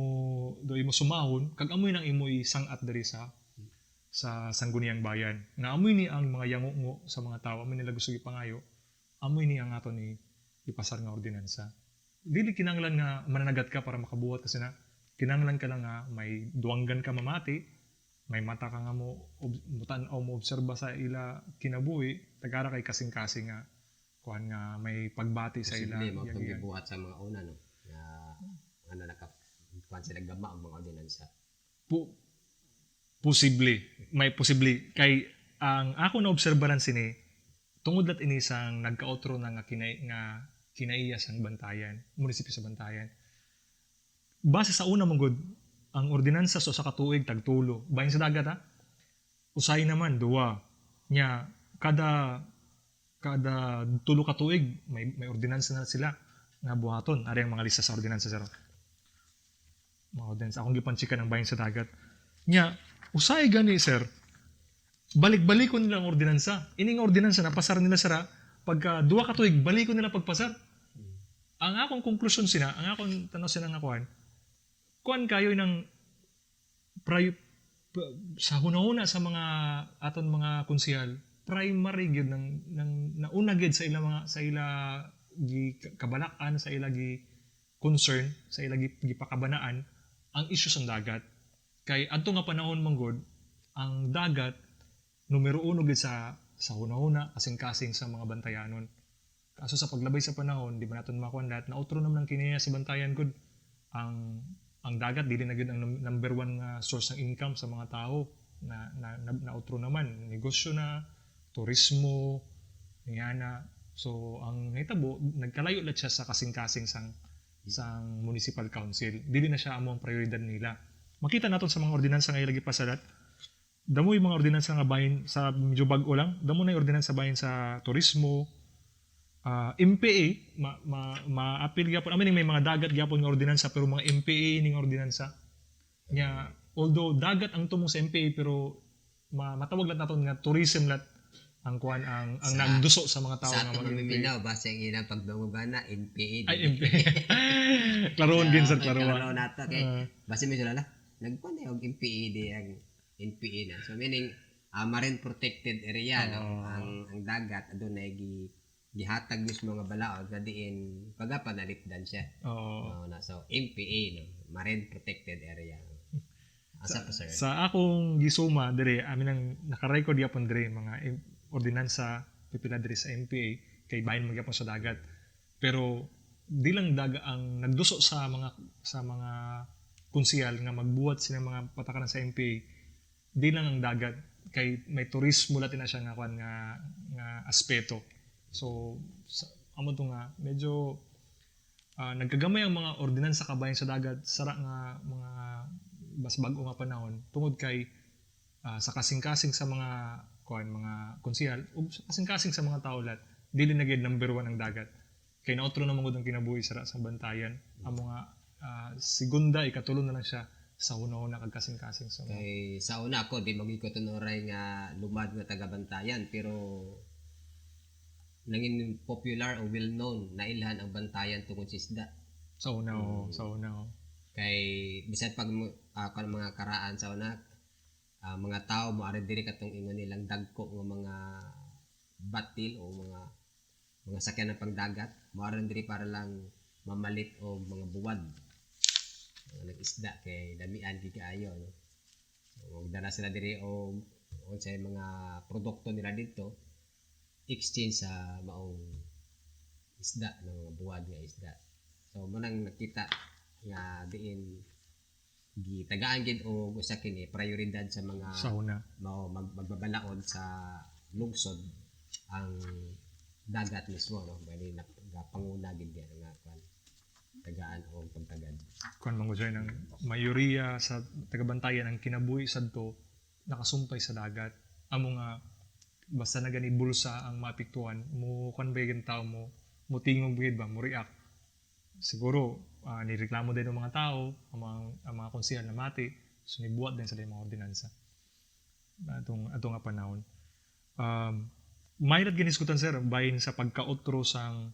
do imo sumahon kag amoy nang imo isangat diri sa Sangguniang Bayan. Nga amoy ni ang mga yango sa mga tao, amoy nila gusto gipangayo, amoy ni ang ato ni ipasar nga ordinansa. Dili kinahanglan nga mananagat ka para makabuhat kasi na kinahanglan ka lang nga may duwanggan ka mamati, may mata ka nga mo mutan-aw, mo obserba sa ila kinabuhi, tagara kay kasing-kasing nga kuan nga may pagbati sa ila. Posible mo itong yagian. gibuhat sa mga una, no, nga ano naka kuan sila gama ang mga ordinansa. Posible. May posible. Kay ang ako na obserbaran sini, tungod lat ini sang nagkaotro na nga kinaiya sang Bantayan, munisipyo sa Bantayan. Base sa una mong good, ang ordinansa sa usa ka tuig tagtulo. Bahin sa dagat ha. Usay naman duwa. Nya kada tulo ka tuig may ordinansa na sila nga buhaton. Ari ang mga lista sa ordinansa sir. Mga ordinansa akong gipansikan ang bahin sa dagat. Nya usay gani sir. Balik-balikon nila ang ordinansa. Ining ordinansa napasar nila sara pagka duwa ka tuig balikon nila pagpasar. Ang akong konklusyon sina, ang akong tanaw sina nga kuan, kuan kayo ng sa hunahuna sa mga aton mga konsehal, primary gyud ng nauna gyud sa ila mga sa ila gi kabalakan, sa ila gi concern, sa ila gi, gipakabanaan ang isyu sa dagat. Kay adto nga panahon man gud, ang dagat Numero uno gid sa hunahuna, kasing-kasing sa mga Bantayanon. Kaso sa paglabay sa panahon, di ba naton makuan lahat, nautro naman ang kiniya sa Bantayan gud. Ang dagat dili na gud ang number one nga source ng income sa mga tao na nautro naman negosyo na, turismo niya na. So ang nahitabo, nagkalayo lat siya sa kasing-kasing sang municipal council. Dili na siya amo ang prioridad nila. Makita naton sa mga ordinansa nga lagi pasalat. Damo yung mga ordinansa nga bahin sa medyo bag-o lang, damo na yung ordinansa bahin sa turismo, MPA, ma, ma, ma-appeal gyapon. I mean, may mga dagat gyapon nga ordinansa, pero mga MPA ning ordinansa. Nya, although dagat ang tumong sa MPA, pero matawag lat naton nga tourism lat ang kuan ang nagduso sa mga tao Sa nga ato mag-MPA. mamiminaw, base ang ilang pagdungogana, NPA. Ay, MPA. Klaroon din sir, klaroon. Klaro nato kay base mi sila nagkuan na og NPA di ang NPA na. So meaning marine protected area, no, ang dagat adunay gihatag mismo nga balaod nga diin pagapanalipdan siya. Oo. Oo na, so MPA, no, marine protected area. Asa pa, sir? Sa akong gisuma dire, amin ang naka-record gyapon dire mga ordinansa pipila dire sa MPA kay bahin man gyapon sa dagat. Pero di lang daga ang nagduso sa mga konsehal nga magbuhat sila mga patakaran sa MPA, di lang ang dagat kay may turismo latin na siya nga kuan nga nga aspeto. So sa, amo to nga medyo nagkagamay ang mga ordinansa kabahin sa dagat sara nga mga bas bag-o nga panahon tungod kay sa kasing-kasing sa mga kuan mga konsehal ug sa kasing-kasing sa mga tao lat, dili na gyud number one ang dagat kay naotro na man gud ang kinabuhi sara sa Bantayan. Amo nga segunda, ikatulo na lang siya sa una-una kag kasing-kasing sa mga Kay sa una ako di magyud ko tunuray nga lumad nga taga Bantayan, pero nangin popular o well known na ilhan ang Bantayan tungod sa isda. Sa una, oh, sa una, oh. Kay bisan pag kan mga karaan sa una, mga tao mo ari diri katong ingon nilang dagko nga mga batil o mga sakyan ng pangdagat mo ari diri para lang mamalit og mga buwad, mga nag-isda kay damian gid kaayo, no. So magdala sila diri og unsay mga produkto nila dito, exchange sa maong isda, ng mga buwad nga isda. So mo nang nakita nga diin gitagaan gid og usa kini prioridad sa mga Sa una. Mao magbabalaod sa lungsod ang dagat mismo, no. Bali na panguna gid diyan nga kwan, tagaan og pagtagad. Kuan man gud siya ng mayoriya sa tagabantayan, ang kinabuhi sadto nakasumpay sa dagat. Amo nga basta na gani bulsa ang maapektuhan mo, kuan ba yung tao mo mo tingog gid ba, mo react. Siguro nireklamo din ng mga tao, ang mga konsehal na mati, so nibuhat din sila yung mga ordinansa atong ato nga panahon. May ginisgutan, sir, bahin sa pagkaotro sang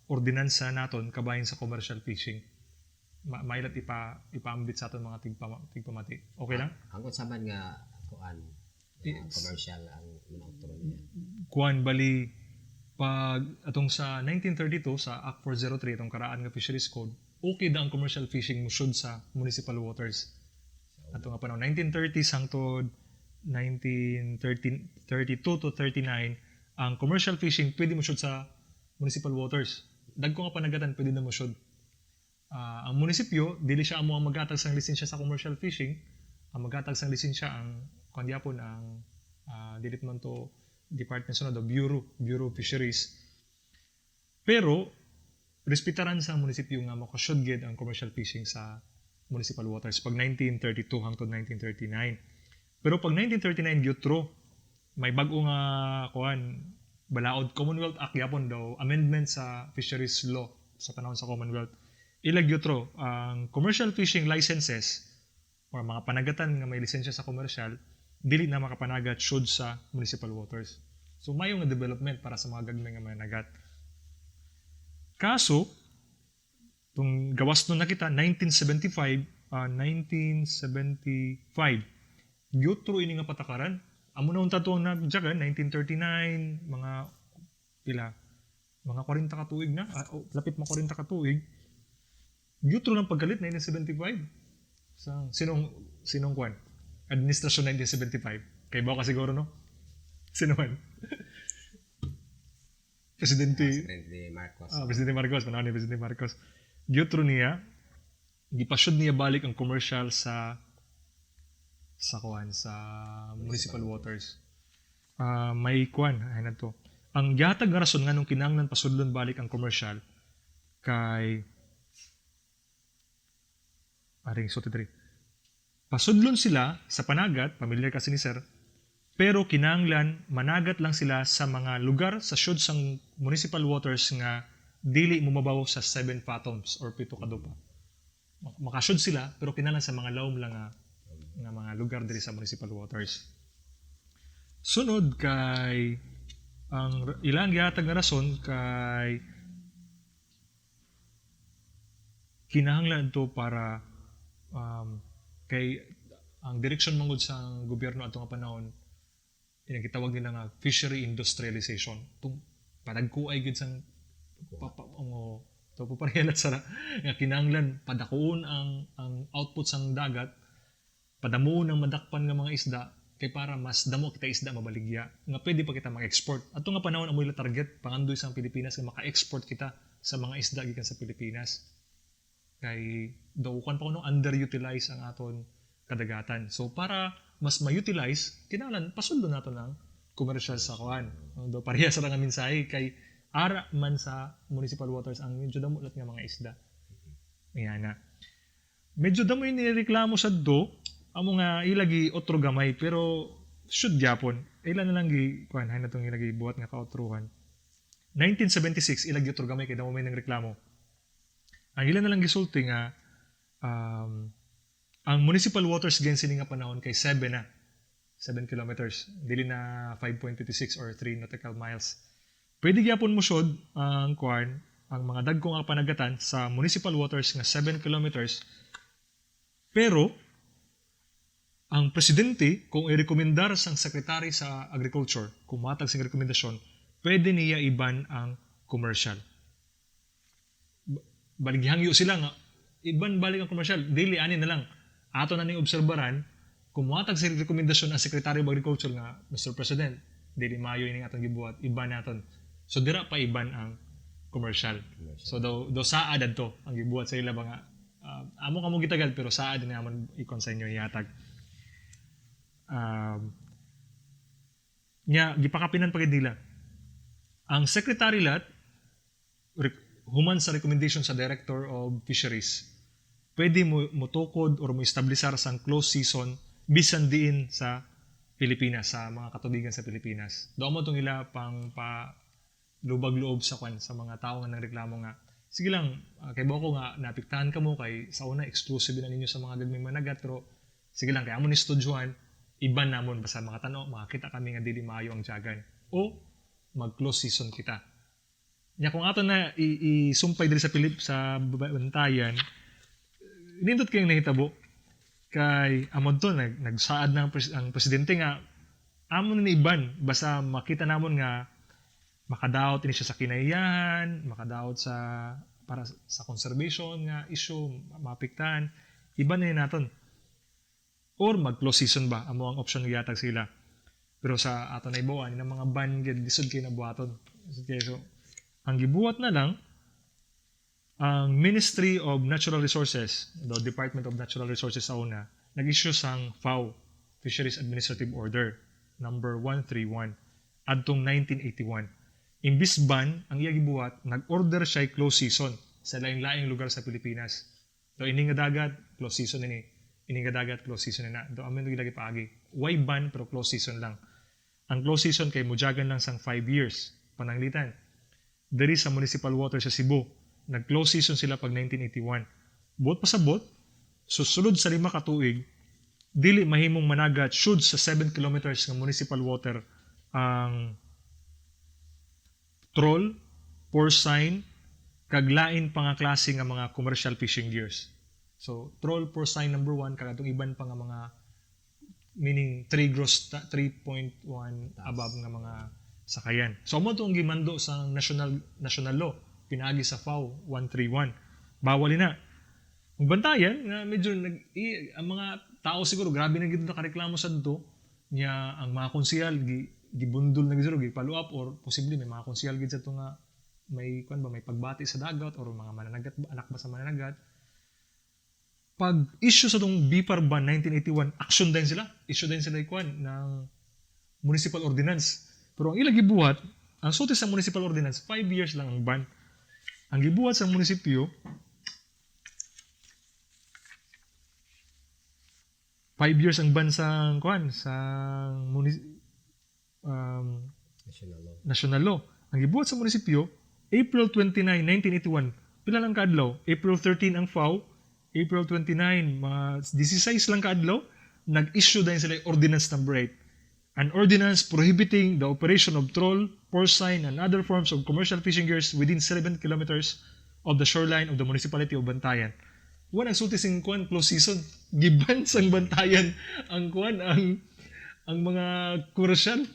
ordinansa naton kabahin sa commercial fishing. Mailat ipaambit sa aton mga tigpamati. Okay lang? Ang unsa man nga kuan commercial ang manautro niya? Kuan bali pag atong sa 1932 sa Act 403, itong karaan nga Fisheries Code, okay da ang commercial fishing musud sa municipal waters. Ato nga panahon 1930s hangtod 1932 to 39, ang commercial fishing pwede mo sa municipal waters. Dagko nga panagatan pwede na mo. Ang munisipyo dili siya amo ang maghatag sang lisensya sa commercial fishing. Ang maghatag sang lisensya ang kuan gyapon, ang dili man to department sunod o bureau Bureau of Fisheries, pero respetaran sa munisipyo nga makasud gid ang commercial fishing sa municipal waters pag 1932 hangtod 1939. Pero pag 1939 gyutro may bag-o nga kuan balaod, Commonwealth Act yapon daw, amendment sa fisheries law sa panahon sa Commonwealth. Ilag gyutro ang commercial fishing licenses or mga panagatan nga may lisensya sa commercial dili na makapanagat sud sa municipal waters. So mayo nga development para sa mga gagmay nga managat. Kaso tung gawas nun nakita 1975, 1975 gyutro ini nga patakaran. Amo na unta to ang nagjagan 1939, mga pila, mga 40 ka tuig na, oh, lapit mo 40 ka tuig, gyutro ng pagkalit 1975 sa sinong kuan administrasyon 1975. Kay ba ka siguro, no? Sino man? Presidente Presidente Marcos. Ah, Presidente Marcos, panahon ni Presidente Marcos. Giutro niya, gipasyod niya balik ang commercial sa kuan, sa municipal waters. Ah, may kuan ay na to. Ang gihatag nga rason nganong kinahanglan pasudlon balik ang commercial kay aring sulti diri. Pasudlon sila sa panagat, pamilyar kasi ni sir, pero kinahanglan managat lang sila sa mga lugar sa syud sang municipal waters nga dili momabaw sa 7 fathoms or 7 ka dupa. Makasyod sila pero kinahanglan sa mga lawom lang nga mga lugar diri sa municipal waters. Sunod kay ang ilang gihatag nga rason kay kinahanglan to para kay ang direksyon mangud sa gobyerno ato nga panahon, inang gitawag nila nga fishery industrialization, tung padagkuay gid sang papa ngo to po parehalat sa nga kinahanglan padakuon ang output sang dagat, padamuon ang madakpan nga mga isda kay para mas damo kita isda mabaligya nga pwede pa kita mag-export. Ato nga panahon, amoy la target pangandoy sa Pilipinas nga maka-export kita sa mga isda gikan sa Pilipinas kay daw kuan pa kuno, underutilize ang aton kadagatan. So para mas ma-utilize, kinahanglan pasudlo nato ng commercial sa kuan. Daw pareha sa nga mensahe kay ara man sa municipal waters ang medyo damo lat nga mga isda. Ayan na. Medyo damo yung nireklamo sa do, amo nga ilagi otro gamay pero should gyapon. Ila na lang gi kuan hay na tong ilagi buhat nga kaotruhan. 1976 ilagi otro gamay kay damo may nang reklamo. Ang ila na lang gisulti nga ang municipal waters gain sini nga panahon kay 7 na. 7 kilometers. Dili na 5.56 or 3 nautical miles. Pwede gyapon mo sud ang kuan, ang mga dagko nga panagatan sa municipal waters nga 7 kilometers. Pero ang presidente, kung irekomendar sang secretary sa agriculture, kung matag sing rekomendasyon, pwede niya iban ang commercial. Balighangyo sila nga iban balik ang commercial, dili ani na lang. Ato na ning obserbaran kung mohatag sa rekomendasyon ang Secretary of Agriculture nga, "Mr. President, dili maayo ining atong gibuhat, iban naton." So dira pa iban ang commercial. So daw saad adto ang gibuhat sa ila ba nga amo kamo gitagal pero saad na amon ikon sa inyo ihatag. Nya gipakapinan pa gid nila. Ang Secretary lat human sa recommendation sa Director of Fisheries, pwede mo motukod or mo establisar sang close season bisan diin sa Pilipinas, sa mga katubigan sa Pilipinas. Daw mo tong ila pang pa lubag loob sa kwan sa mga tao nga nangreklamo nga sige lang, kay bako nga naapektahan kamo kay sa una exclusive na ninyo sa mga gagmay managat, pero sige lang kay amon ni studyohan, iban namon basta makatano makakita kami nga dili maayo ang jagan o mag close season kita. Nya kung ato na isumpay diri sa Pilip sa Bantayan, nindot kayong nahitabo kay amod to nagsaad na ang presidente nga amon ni iban basta makita namon nga makadaot ini siya sa kinaiyahan, makadaot sa para sa conservation nga issue, maapektahan, iban na naton. Or mag-close season ba, amo ang option gihatag sila. Pero sa ato na ibawan, ng mga ban gid lisod kay nabuhaton. Lisod kay. So, ang gibuhat na lang, ang Ministry of Natural Resources, the Department of Natural Resources sa una, nag-issue sang FAO, Fisheries Administrative Order, number 131, adtong 1981. Imbis ban, ang iya gibuhat, nag-order siya close season sa laing-laing lugar sa Pilipinas. So, ini nga dagat, close season ini. Ini nga dagat, close season na. Do amen lagi paagi. Why ban pero close season lang. Ang close season kay mujagan lang sang 5 years. Pananglitan. Diri sa municipal water sa Cebu, nag-close season sila pag 1981. Buot pasabot, susulod sa 5 ka tuig, dili mahimong managat should sa 7 kilometers nga municipal water ang troll, porcine, kag lain pa nga klase nga mga commercial fishing gears. So, troll, porcine number 1, kag atong iban pa nga mga meaning 3 gross 3.1 above nga mga sakayan. So, amo to ang gimando sa national national law pinaagi sa FAO 131. Bawal na. Ang Bantayan nga medyo ang mga tao siguro grabe na gid nakareklamo sa do. Nya ang mga konsehal gibundol na gid gi follow up or posible may mga konsehal gid sa nga may kuan ba, may pagbati sa dagat or mga mananagat ba, anak ba sa mananagat. Pag issue sa tong BFAR ban 1981, action din sila, issue din sila kuan ng municipal ordinance. Pero ang ilang gibuhat, ang sulti sa municipal ordinance, 5 years lang ang ban. Ang gibuhat sa munisipyo, 5 years ang ban sa kuan sa National law. National law. Ang gibuhat sa munisipyo, April 29, 1981. Pila lang kaadlaw? April 13 ang FAO, April 29, mga 16 lang kaadlaw, nag-issue din sila ordinance number 8. An ordinance prohibiting the operation of trawl, porcine, and other forms of commercial fishing gears within 7 kilometers of the shoreline of the municipality of Bantayan. Wa nagsulti sing kuan close season. Giban sang Bantayan ang kuan ang mga commercial.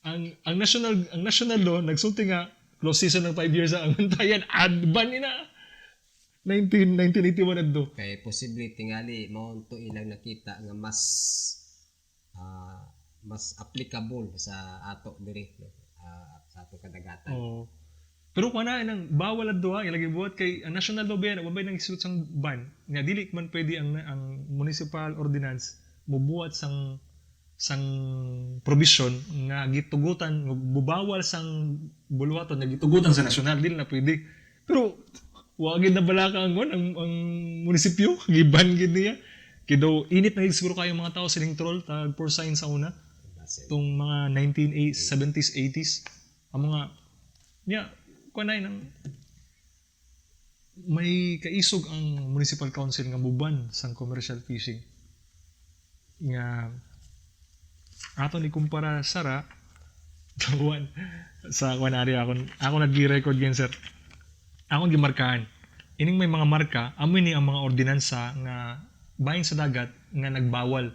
Ang national law nagsulti nga close season ng 5 years ang Bantayan, adban ni na 1981 adto. Kay posible tingali mao to ilang nakita nga mas mas applicable sa ato diri, no? Sa atong kadagatan. Oh. Pero kuan na nang bawal adto ha, ilang gibuhat kay ang national law ba wa bay nang isuot sang ban nga dili man pwede ang municipal ordinance mubuhat sang provision nga gitugutan bubawal sang buluhaton nga gitugutan sa national, dili na pwede. Pero wa gid na balaka ang ang munisipyo, giban gid niya. Kay daw init na gid siguro kayo mga tao sining troll tag porcine sa una Basin. tong mga 1970s, 80s, ang mga niya kuan na nang may kaisog ang municipal council nga muban sang commercial fishing nga ato ni kumpara sara kuan sa kuan ari akon ako nag-record gyud, sir. Akong gimarkahan ining may mga marka, amo ni ang mga ordinansa nga bahin sa dagat nga nagbawal.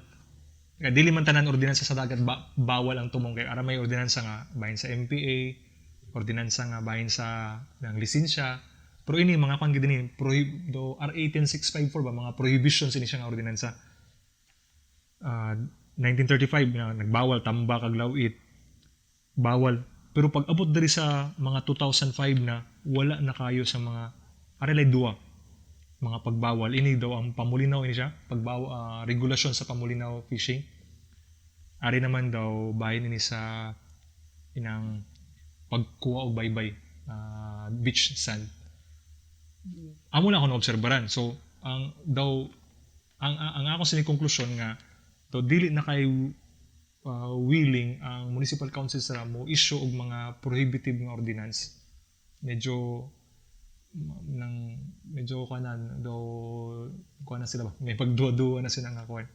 Nga dili man tanan ordinansa sa dagat bawal ang tumong, kay ara may ordinansa nga bahin sa MPA, ordinansa nga bahin sa ng lisensya. Pero ini mga kwan gid ni do RA 10654 ba, mga prohibitions ini siya nga ordinansa. 1935 na nagbawal tambak kag lawit, bawal. Pero pag abot diri sa mga 2005 na, wala na kayo sa mga arilay duwa mga pagbawal. Ini daw ang pamulinaw ini siya, pagbawal, regulasyon sa pamulinaw fishing. Ari naman daw bahin ini sa inang pagkuha og baybay, beach sand. Amo na ako naobserbaran. So ang daw ang ako sini konklusyon nga daw dili na kay willing ang municipal council sa mo issue og mga prohibitive nga ordinance. Medyo nang medyo kanan daw kuan na sila ba, may pagduwa-duwa na sila nga kuan.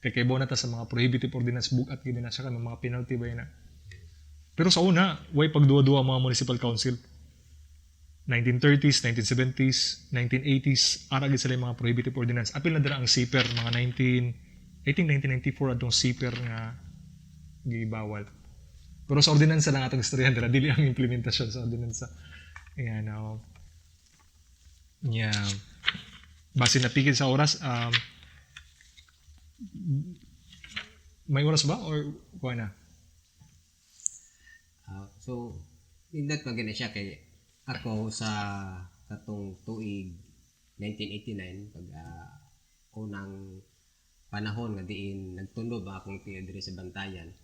Kay kaybo na ta sa mga prohibitive ordinance, bugat gid na siya kay mga penalty ba yun na. Pero sa una, way pagduwa-duwa ang mga municipal council. 1930s, 1970s, 1980s, ara gid sila yung mga prohibitive ordinance. Apil na dira ang CPER, mga 19, I think 1994 atong CPER nga gibawal. Pero sa ordinansa lang atong istoryahan dira, dili ang implementasyon sa ordinansa. Ayan, oh. Yeah. Base na pikit sa oras, may oras ba or kuha na? So, nindot man gani siya kay ako sa katong tuig 1989 pag unang panahon nga diin nagtunob ang akong tiyo diri sa Bantayan.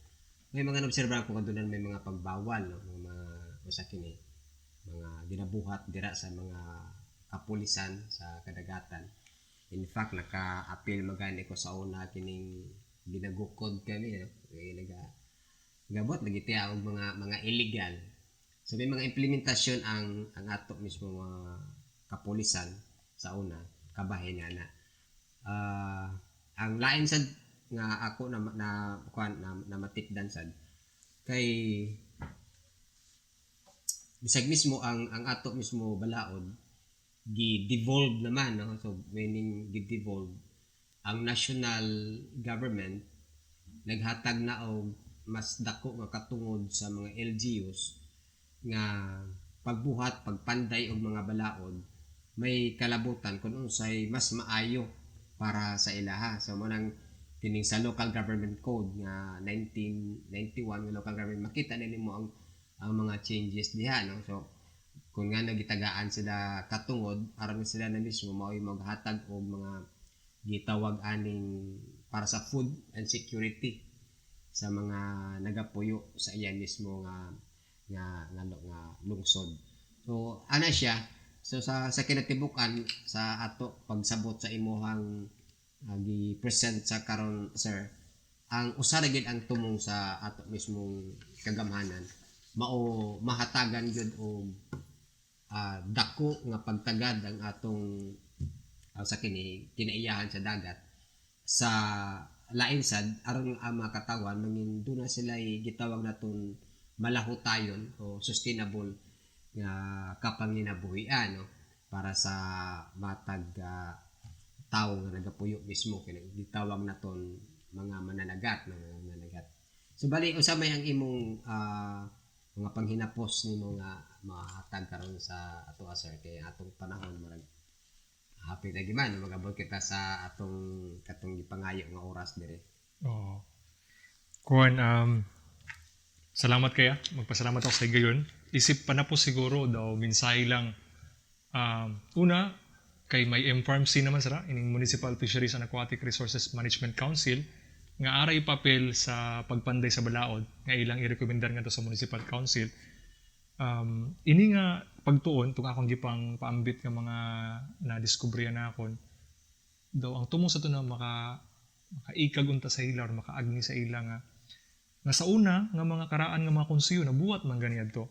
May mga naobserbahan ko kadunan may mga pagbawal, no? Mga usa kini mga ginabuhat dira sa mga kapulisan sa kadagatan. In fact, naka-appeal magani ko sa una kining ginagukod kami, no? Kay naga gabot lagi tiya og mga illegal. So may mga implementasyon ang ato mismo mga kapulisan sa una kabahin nga na. Ang lain sad nga ako na na kuan na, na matikdan sad kay bisag mismo ang ato mismo balaod gi-devolve naman, no? So meaning gi-devolve ang national government, naghatag na og mas dako nga katungod sa mga LGUs nga pagbuhat, pagpanday og mga balaod may kalabutan kung unsay mas maayo para sa ilaha. So mo nang Kining sa local government code nga 1991 nga local government, makita na nimo ang mga changes diha, no? So kung nga nagitagaan sila katungod aron sila na mismo mao'y maghatag og mga gitawag aning para sa food and security sa mga nagapuyo sa iya mismo nga lungsod. So ana siya. So sa kinatibuk-an sa ato pagsabot sa imuhang gi-present sa karon, sir, ang usa ra gyud ang tumong sa ato mismong kagamhanan mao mahatagan gyud og dako nga pagtagad ang atong sa kini kinaiyahan sa dagat. Sa lain sad, aron ang mga katawan mangin duna sila gitawag naton malahutayon o sustainable nga kapanginabuhian, no, para sa matag tawo nga nagapuyo mismo, kini gitawag naton mga mananagat, no, mga mananagat. So bali usa may ang imong mga panghinapos nimo nga mahatag karon sa ato, sir, kay atong panahon murag hapit na giman magabot kita sa atong katong gipangayo nga oras dire. Oo. Kuan, salamat kaya. Magpasalamat ako sa higayon. Isip pa na po siguro daw mensahe lang. Una, kay may MFARMC naman sara, ining Municipal Fisheries and Aquatic Resources Management Council, nga aray papel sa pagpanday sa balaod, nga ilang i-recommendar nga to sa Municipal Council. Ini nga pagtuon, tung akong gipang paambit nga mga na-discovery na akon, daw ang tumong sa to na makaikag unta sa ila or makaagni sa ila nga nga sa una nga mga karaan nga mga konseyo nabuhat man gani adto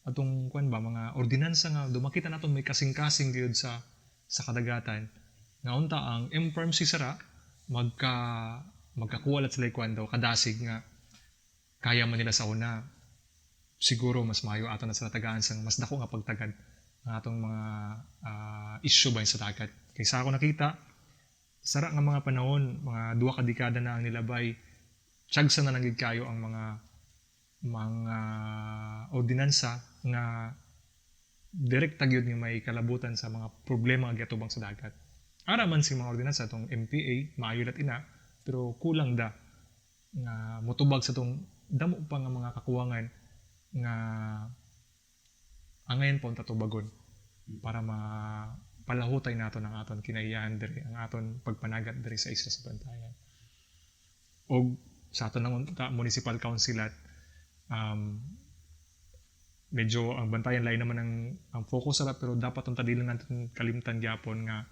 atong kuan ba, mga ordinansa nga do makita naton may kasing-kasing gyud sa kadagatan, nga unta ang MFARMC sara magkakuwalat sila kuan daw kadasig nga kaya man nila sa una. Siguro mas maayo ato na sila tagaan sa mas dako nga pagtagad ng atong mga issue ba sa dagat, kay sa ako nakita sara nga mga panahon, mga 2 ka dekada na ang nilabay, tiyagsa na lang gid kayo ang mga ordinansa nga direkta gyud nga may kalabutan sa mga problema nga giatubang sa dagat. Ara man si mga ordinansa atong MPA, maayo lat ina, pero kulang da nga motubag sa tong damo pa nga mga kakuwangan nga angayan pa unta tubagon para mapalahutay nato ng aton kinaiyahan diri, ang aton pagpanagat diri sa isla sa Bantayan. Og sa aton ng municipal council at medyo ang Bantayan lain naman ang focus sara, pero dapat unta dili natin kalimtan gyapon nga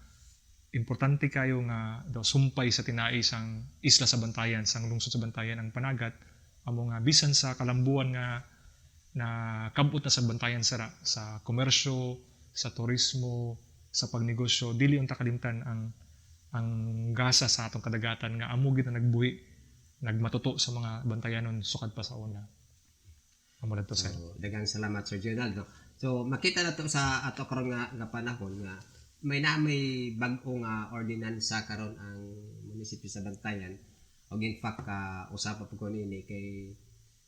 importante kayo nga daw sumpay sa tinai sang isla sa Bantayan, sang lungsod sa Bantayan ang panagat, amo nga bisan sa kalambuan nga na kabot na sa Bantayan sara sa komersyo, sa turismo, sa pagnegosyo, dili unta kalimtan ang gasa sa atong kadagatan nga amo gid na nagbuhi, nagmatuto sa mga Bantayanon sukad pa sa una. Amo na to, sir. So, daghang salamat, Sir Gerald, no? So makita na to sa ato karon nga panahon nga may bag-o nga ordinansa karon ang munisipyo sa Bantayan. Og in fact usapa pud ko niini kay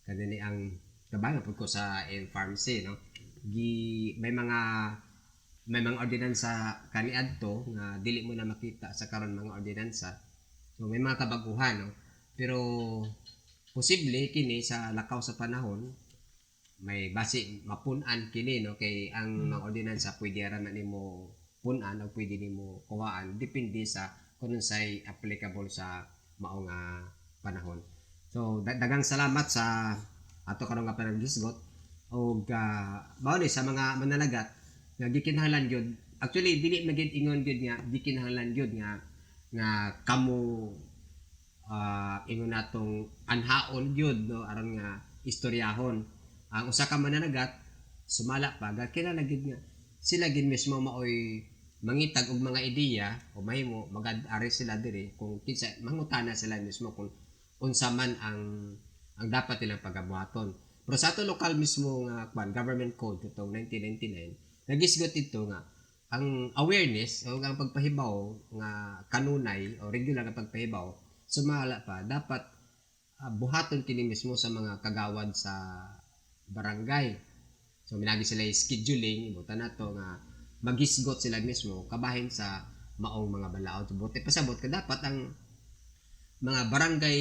kanini ang kabayo pud ko sa MFARMC, no. Gi may mga ordinansa kaniadto nga dili mo na makita sa karon mga ordinansa. So may mga kabaguhan, no. Pero posible kini sa lakaw sa panahon may basi mapun-an kini, no, kay ang mga ordinansa pwede ra man nimo pun-an o pwede nimo kuhaan depende sa kung unsay applicable sa mao nga panahon. So daghang salamat sa ato karon nga panaghisgot og mao ni sa mga mananagat nga gikinahanglan gyud, actually dili man gyud ingon gyud nga gikinahanglan gyud nga kamo ingon natong anhaon gyud, no, aron nga istoryahon ang usa ka mananagat. Sumala pa ga kinahanglan gyud nga sila gid mismo maoy mangitag og mga ideya o mahimo magad-ari sila diri kung kinsa mangutana sila mismo kung unsa man ang dapat nilang pagabuhaton. Pero sa ato lokal mismo nga kwan government code itong 1999, nagisgot ito nga ang awareness o ang pagpahibaw nga kanunay o regular nga pagpahibaw, sumala pa dapat buhaton kini mismo sa mga kagawad sa barangay. So minagi sila scheduling, buta nato nga maghisgot sila mismo kabahin sa maong mga balaod. So, buti pasabot ka dapat ang mga barangay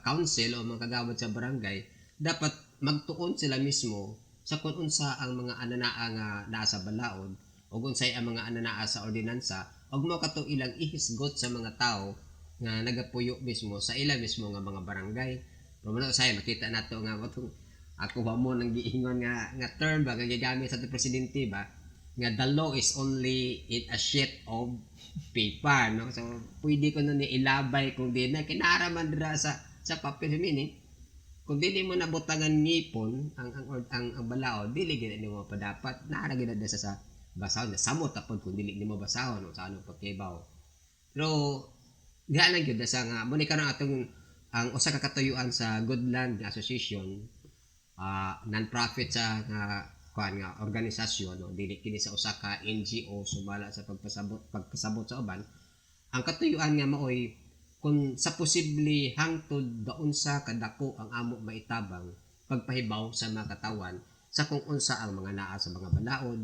council o mga kagawad sa barangay dapat magtuon sila mismo sa kung unsa ang mga ananaa nga naa sa balaod o unsay ang mga ananaa sa ordinansa ug mao kato ilang ihisgot sa mga tao nga nagapuyo mismo sa ila mismo nga mga barangay. Pero man usahay makita nato nga watong ako ba mo nang giingon nga nga term ba nga gigamit sa atong presidente ba nga the law is only in a sheet of paper, no? So pwede ko na ni ilabay kung di na kinara man dira sa papel, meaning kung dili mo nabutangan ngipon ang balaod, dili gid nimo padapat naa ra gid na sa basahon na samot apod kung dili nimo basahon o sa anong pagkibaw. Pero diha lang gyud sa nga mo ni karon atong ang usa ka katuyuan sa Goodland Association, non-profit sa nga kuan nga organisasyon, no, dili kini sa usa ka NGO sumala sa pagpasabot sa uban. Ang katuyuan nga maoy kung sa posible hangtod daunsa kadako ang amo maitabang pagpahibaw sa mga katawan sa kung unsa ang mga naa sa mga balaod,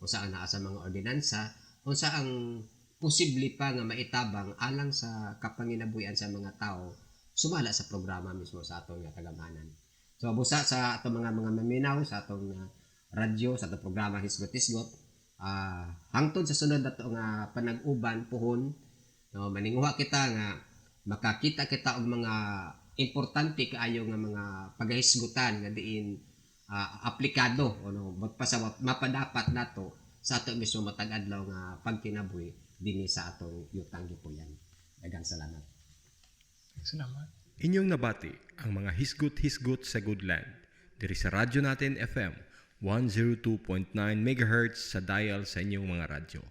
unsa ang naa sa mga ordinansa, unsa ang posible pa nga maitabang alang sa kapanginabuhian sa mga tao sumala sa programa mismo sa atong nga tagamhanan. So busa sa atong mga maminaw sa atong radyo sa atong programa Hisgot-Hisgot, hangtod sa sunod ato nga panag-uban puhon, no, maninguha kita nga makakita kita og mga importante kaayo nga mga pagahisgutan nga diin aplikado o no magpasabot mapadapat nato sa ato mismo matag adlaw nga pagkinabuhi dinhi sa atong yutang gipuyan. Daghang salamat. Salamat. Inyong nabati ang mga hisgot-hisgot sa Goodland diri sa Radyo Natin FM 102.9 MHz sa dial sa inyong mga radyo.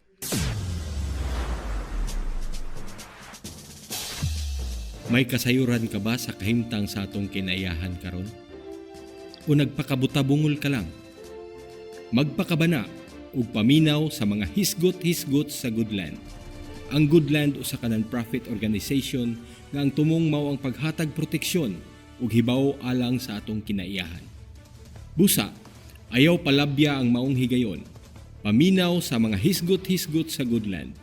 May kasayuran ka ba sa kahimtang sa atong kinaiyahan karon? O nagpakabutabungol ka lang? Magpakabana ug paminaw sa mga hisgot-hisgot sa Goodland. Ang Goodland usa ka non-profit organization nga ang tumong mao ang paghatag proteksyon ug hibaw alang sa atong kinaiyahan. Busa, ayaw palabya ang maong higayon. Paminaw sa mga hisgot-hisgot sa Goodland.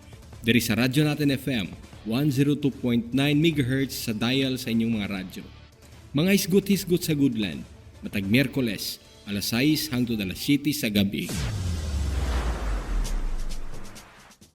Diri sa Radyo Natin FM 102.9 MHz sa dial sa inyong mga radyo. Mga hisgot-hisgot sa Goodland, matag Miyerkules, alas 6 hangtod alas 7 sa gabi.